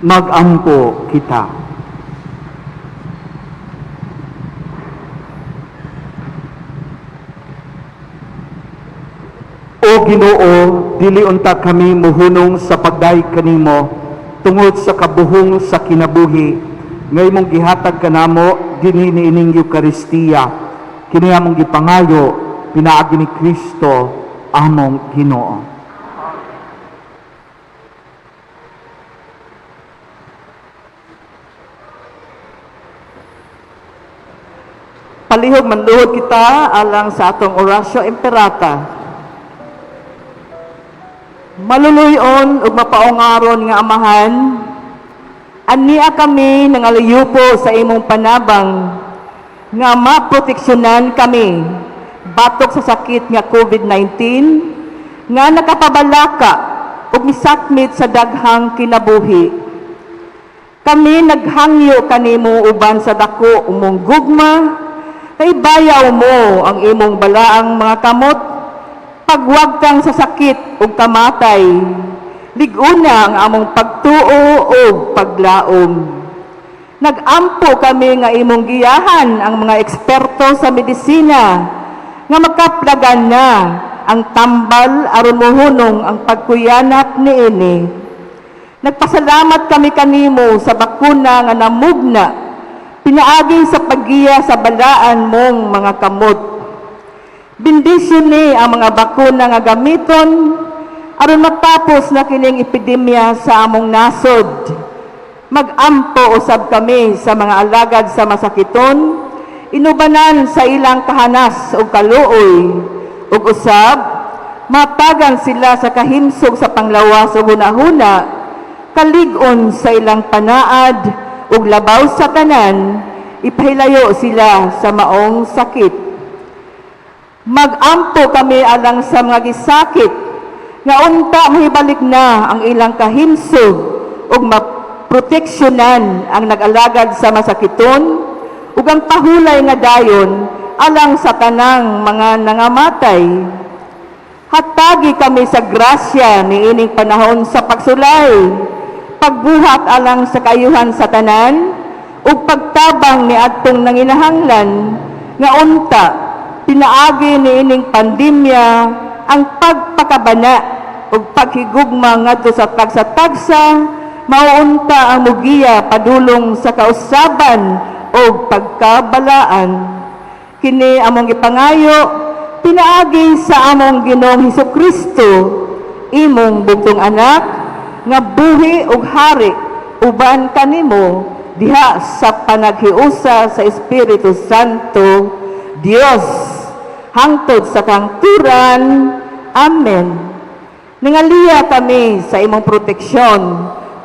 Magampo kita. O Ginoo, dili unta kami muhunong sa pagdayeg kanimo tungod sa kabuhong sa kinabuhi nga imong gihatag kanamo dinhi niining Eukaristiya. Kini among gipangayo pinaagi ni Kristo among Ginoo. Palihog manluhod kita alang sa atong Oratio Imperata. Maluluyon ug mapaungaron nga Amahan, ania kami nangalayupo sa imong panabang nga maproteksyonan kami batok sa sakit nga COVID-19 nga nakapabalaka ug misakmit sa daghang kinabuhi. Kami naghangyo kanimo uban sa dako umong gugma, kay bayaw mo ang imong balaang mga kamot pagwagkang sa sakit ug kamatay. Lig-una ang among pagtuo ug paglaom. Nagampo kami nga imong giyahan ang mga eksperto sa medisina nga makaplagan na ang tambal aron mohunong ang pagkuyanap niini. Nagpasalamat kami kanimo sa bakuna nga namugna pinaagi sa paggiya sa balaan mong mga kamot. Bendisyon ni ang mga bakuna nga gamiton aron matapos na kining epidemya sa among nasod. Magampo usab kami sa mga alagad sa masakiton, inubanan sa ilang kahanas ug kaluoy, ug usab matagan sila sa kahimsog sa panglawas ug hunahuna, kalig-on sa ilang panaad ug labaw sa tanan, ipahilayo sila sa maong sakit. Magampo kami alang sa mga gisakit nga unta mahibalik na ang ilang kahimsog ug maproteksyonan ang nag-alagad sa masakiton ug ang pahulay nga dayon alang sa tanang mga nangamatay. Hatagi kami sa grasya niining panahon sa pagsulay, pagbuhat alang sa kaayuhan sa tanan ug pagtabang niadtong nanginahanglan nga unta pinaagi niining pandemya ang pagpakabana ug paghigugma ngadto sa tagsa-tagsa, mao unta ang mugiya padulong sa kausaban ug pagkabalaan. Kini among gipangayo pinaagi sa among Ginoong Hesukristo, imong bugtong anak nga buhi ug hari uban kanimo diha sa panaghiusa sa Espiritu Santo, Dios, hangtod sa kangturan. Amen. Nangaliya kami sa imong proteksyon,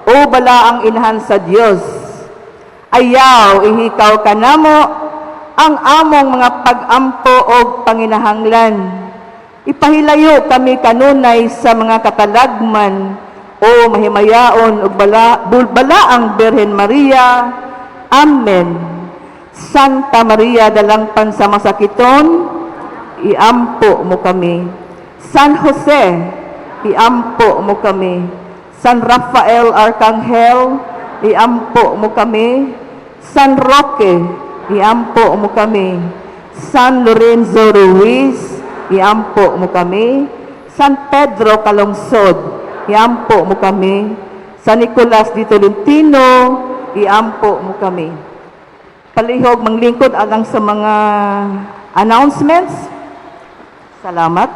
o balaang inahan sa Dios. Ayaw ihikaw kanamo ang among mga pag-ampo og panginahanglan. Ipahilayo kami kanunay sa mga katalagman, o mahimayaon ug balaang Birhen Maria. Amen. Santa Maria, dalangpan sa masakiton, iampo mo kami. San Jose, iampo mo kami. San Rafael Arcangel, iampo mo kami. San Roque, iampo mo kami. San Lorenzo Ruiz, iampo mo kami. San Pedro Calungsod, iampo mo kami. San Nicolas de Tolentino, iampo mo kami. Palihog manglingkod alang sa mga announcements. Salamat.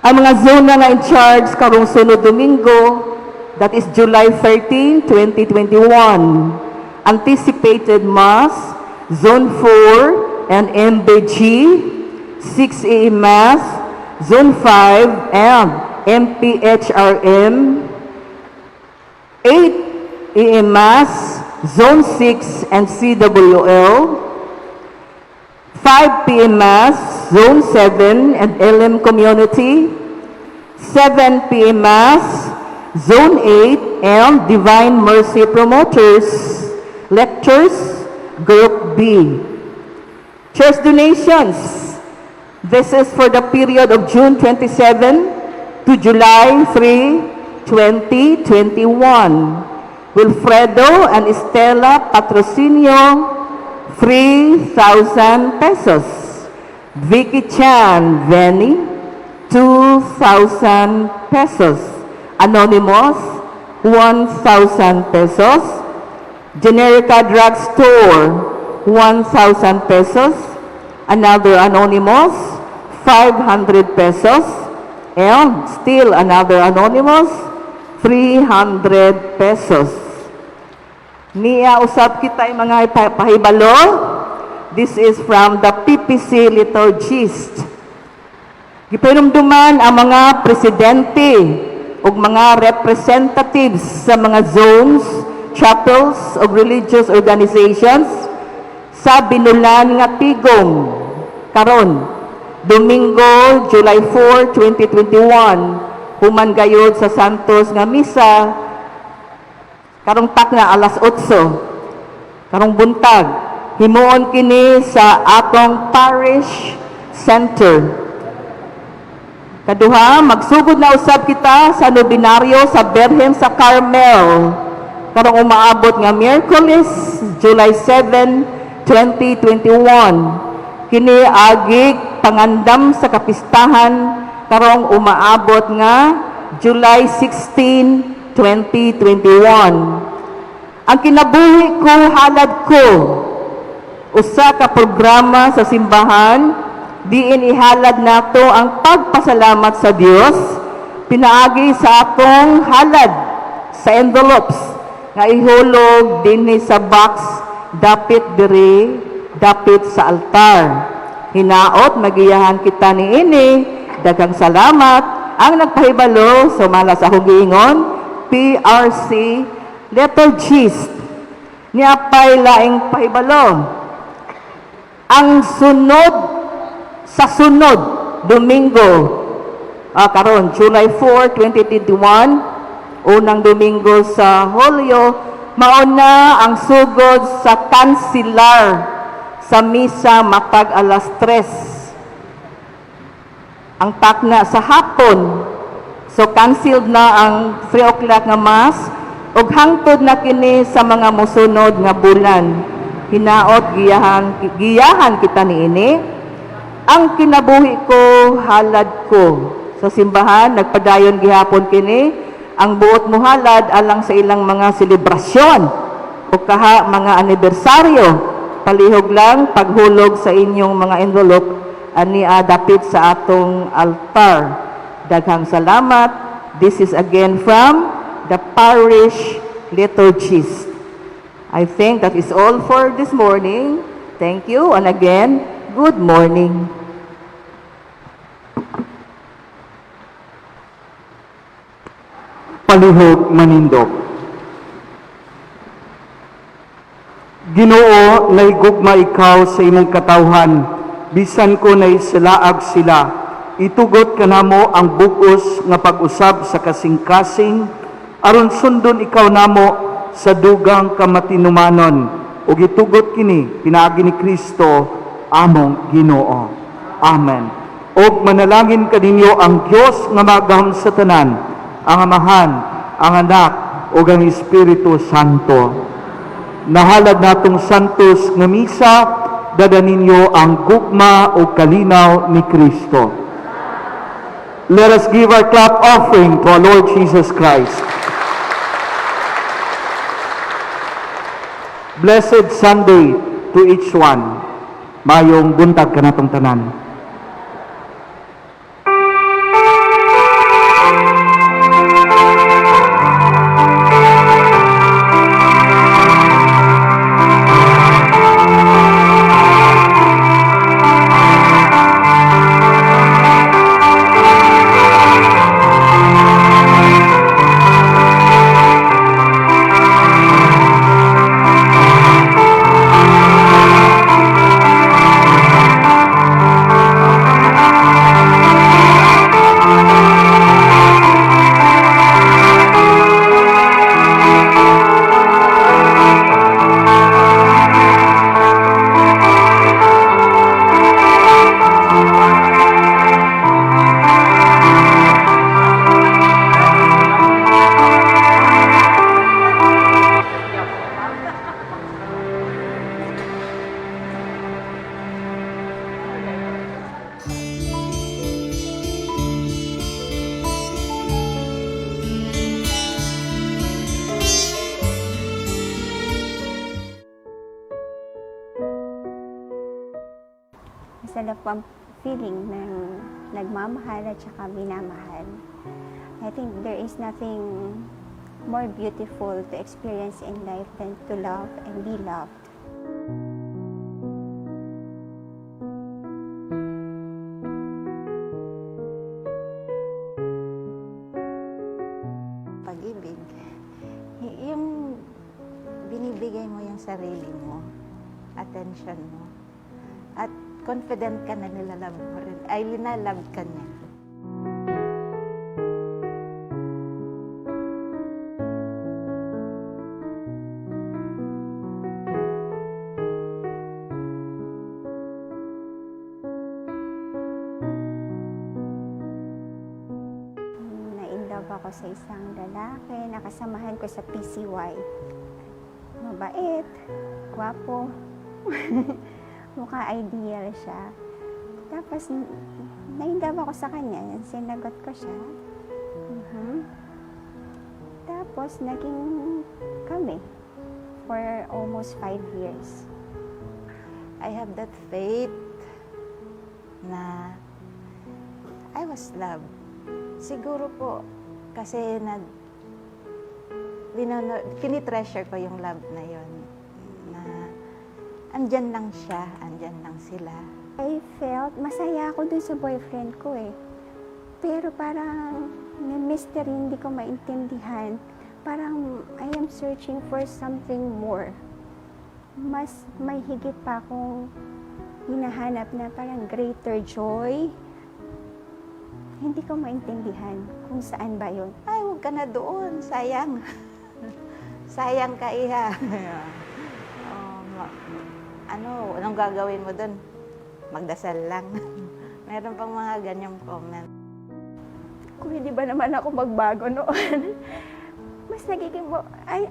Ang mga zona nga in charge karong sunod Domingo, that is July 13, 2021. Anticipated Mass, Zone 4 and MBG, 6 a.m. Mass, Zone 5 and MPHRM, 8 a.m. Mass, Zone 6 and CWL, 5 p.m. Mass, Zone 7 and LM Community, 7 p.m. Mass, Zone 8 and Divine Mercy Promoters, Lectures, Group B. Church donations. This is for the period of June 27 to July 3, 2021. Wilfredo and Estela Patrocinio, 3,000 pesos. Vicky Chan Venny, 2,000 pesos. Anonymous, 1,000 pesos. Generica Drugstore, 1,000 pesos. Another anonymous, 500 pesos. And still another anonymous, 300 pesos. Niya usab kita mga pahibalo. This is from the PPC Liturgist. Gipahinumduman ang mga presidente ug mga representatives sa mga zones, chapels ug religious organizations sa binulan nga tigom karon Domingo, July 4, 2021, human gayod sa Santos nga misa karong takna alas 8 karong buntag. Himuon kini sa atong parish center. Kaduha, magsugod na usab kita sa nobinaryo sa Berhem sa Carmel karong umaabot nga Miyerkules, July 7, 2021. Kini agig pangandam sa kapistahan karong umaabot nga July 16, 2021. Ang Kinabuhi Ko, Halad Ko, usa ka programa sa simbahan diin ihalad nato ang pagpasalamat sa Dios pinaagi sa atong halad sa envelopes nga ihulog dinhi sa box dapit diri, dapit sa altar. Hinaot magiyahan kita niini. Daghang salamat. Ang nagpahibalo, sumala sa akong giingon, PRC Liturgist. Niapay laing pahibalo. Ang sunod sa sunod Domingo, karon July 4, 2021, unang Domingo sa Hulyo, mauna ang sugod sa kansilar sa misa matag alas 3 ang takna sa hapon. So canceled na ang 3 o'clock nga mass ug hangtod na kini sa mga mosunod nga bulan. Hinaot giyahan giyahan kita niini. Ang Kinabuhi Ko, Halad Ko, sa simbahan nagpadayon gihapon kini ang buot mo halad alang sa ilang mga selebrasyon o kaha mga anibersaryo. Palihog lang paghulog sa inyong mga envelope ani dapit sa atong altar. Daghang salamat. This is again from the parish liturgist. I think that is all for this morning. Thank you, and again, good morning. Palihog manindog. Ginoo, naigugma ikaw sa imong katawhan, bisan ko naisalaag sila. Itugot kanamo ang bugos nga pag-usab sa kasing-kasing, aron sundon ikaw namo sa dugang kamatinumanon. Ug itugot kini pinaagi ni Kristo among Ginoo. Amen. Og manalangin kaninyo ang Dios nga magahom sa tanan, ang Amahan, ang Anak, ug ang Espiritu Santo. Nahalad natong santos nga misa, dada ninyo ang gugma o kalinaw ni Kristo. Let us give our clap offering to our Lord Jesus Christ. Blessed Sunday to each one. Mayong buntag kanatong tanan. Alam ko ang feeling ng nagmamahal at saka minamahal. I think there is nothing more beautiful to experience in life than to love and be loved. Pag-ibig, yung binibigay mo yung sarili mo, attention mo, at confident ka na nila-love mo rin, ay lina-love ka niya. Na-in love ako sa isang lalaki, nakasamahan ko sa PCY. Mabait, gwapo, mukha ideal siya. Tapos, na-in love ako sa kanya, sinagot ko siya. Tapos, naging kami for almost 5 years. I have that faith na I was loved. Siguro po, kasi tinitreasure ko yung love na yon na andyan lang siya, andyan lang sila. I felt masaya ako dun sa boyfriend ko eh. Pero parang may mystery, hindi ko maintindihan. Parang I am searching for something more. Mas may higit pa akong hinahanap na parang greater joy. Hindi ko maintindihan kung saan ba yun. "Ay, huwag ka na doon. Sayang. Sayang ka, iha. Oh, anong gagawin mo doon? Magdasal lang." Meron pang mga ganyang comment. Kung hindi ba naman ako magbago noon, mas nagiging,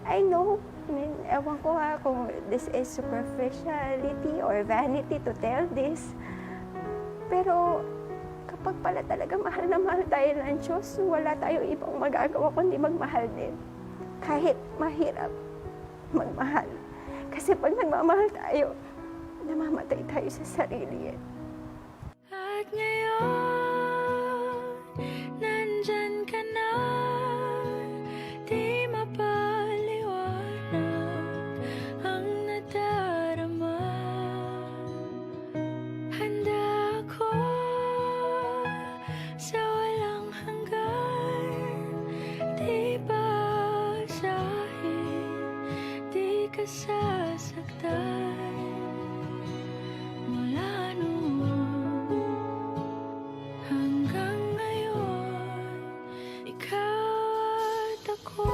I know, I mean, ewan ko ha, kung this is superficiality or vanity to tell this. Pero, kapag pala talaga mahal na mahal tayo ng Diyos, wala tayong ibang magagawa kundi magmahal din. Kahit mahirap magmahal. Kasi pag nagmamahal tayo, namamatay tayo sa sarili eh. At ngayon, nandyan ka na. Di mapaliwanag ang nadarama. Handa ako sa walang hanggan. Di ba sa'kin, di ka sasaktan. Mula noon hanggang ngayon, ikaw at ako.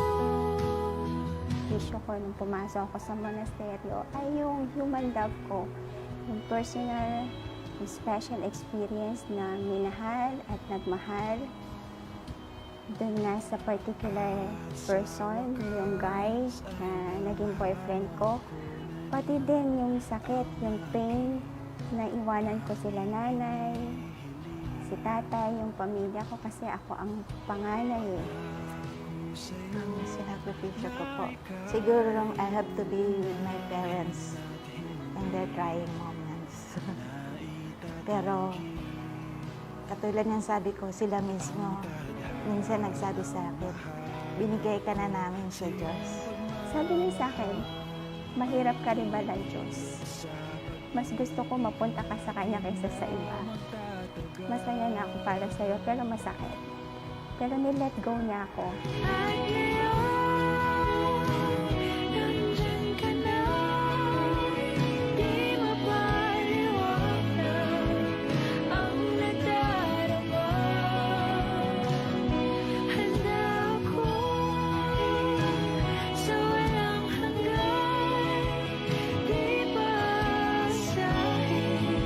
Issue ko nung pumasok ako sa monasteryo ay yung human love ko. Yung personal, yung special experience na minahal at nagmahal doon nga sa particular person, yung guy na naging boyfriend ko. Pati din yung sakit, yung pain na iwanan ko sila nanay, si tatay, yung pamilya ko kasi ako ang panganay eh. Ang sinakripisyo ko po, siguro lang I have to be with my parents in their trying moments. Pero, katulad ng sabi ko, sila mismo, minsan nagsabi sa akin, "Binigay ka na namin sa Diyos." Sabi niya sa akin, "Mahirap ka rin ba ng Diyos? Mas gusto ko mapunta ka sa Kanya kaysa sa iba. Masaya na ako para sa'yo, pero masakit." Pero ni-let go niya ako. At ngayon, nandyan ka na. Di mapaliwanag ang nadarama. Handa ako sa walang hanggan. Di ba sa'kin,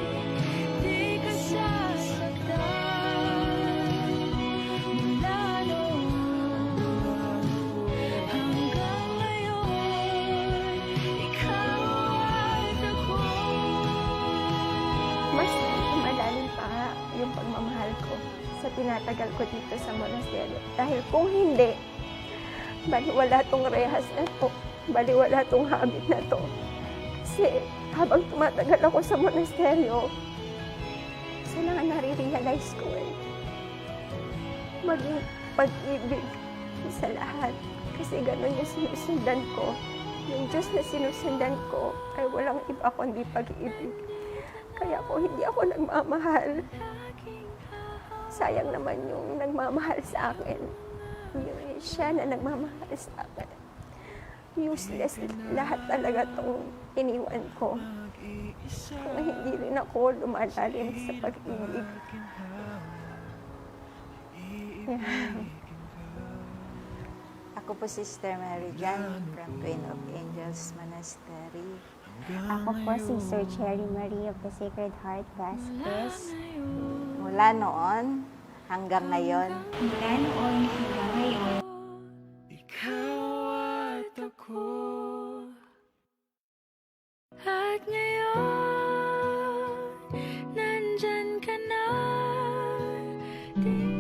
di ka sasaktan. Mula noon hanggang ngayon, ikaw at ako. Mas malalim pa nga yung pagmamahal ko sa tinatagal ko dito sa monasteryo. Dahil kung hindi, baliwala tong rehas na to, baliwala tong habit na to. Kasi habang tumatagal ako sa monasteryo, Isa lang ang nare-realize ko eh. Maging pag-ibig sa lahat. Kasi ganun yung sinusundan ko. Yung Diyos na sinusundan ko ay walang iba kundi pag-ibig. Kaya kung hindi ako nagmamahal, sayang naman yung nagmamahal sa akin. Yung siya na nagmamahal sa akin. Useless lahat talaga tong iniwan ko kung hindi rin ako lumalalim sa pag-ibig. Yeah. Ako po, Sister Mary John from Queen of Angels Monastery. Ako po si Sir Cherry Marie of the Sacred Heart Vasquez. Mula noon hanggang ngayon, Mula noon hanggang ngayon, Ikaw at ako. At ngayon, nandyan ka na. Di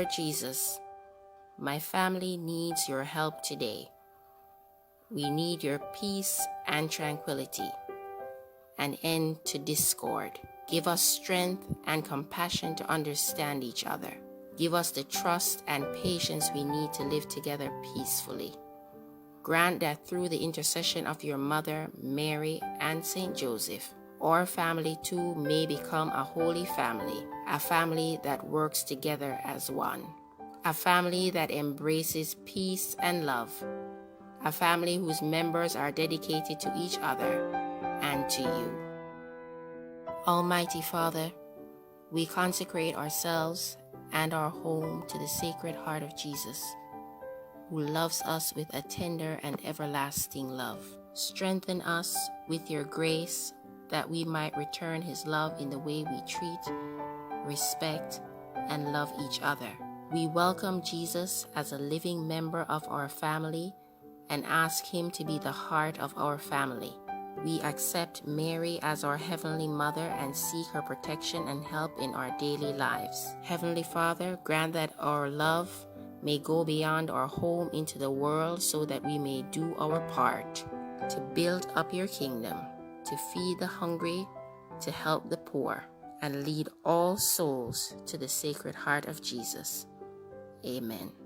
Lord Jesus, my family needs your help today. We need your peace and tranquility, an end to discord. Give us strength and compassion to understand each other. Give us the trust and patience we need to live together peacefully. Grant that through the intercession of your mother, Mary, and Saint Joseph, our family too may become a holy family, a family that works together as one, a family that embraces peace and love, a family whose members are dedicated to each other and to you. Almighty Father, we consecrate ourselves and our home to the Sacred Heart of Jesus, who loves us with a tender and everlasting love. Strengthen us with your grace that we might return his love in the way we treat, respect, and love each other. We welcome Jesus as a living member of our family and ask him to be the heart of our family. We accept Mary as our Heavenly Mother and seek her protection and help in our daily lives. Heavenly Father, grant that our love may go beyond our home into the world so that we may do our part to build up your kingdom, to feed the hungry, to help the poor, and lead all souls to the Sacred Heart of Jesus. Amen.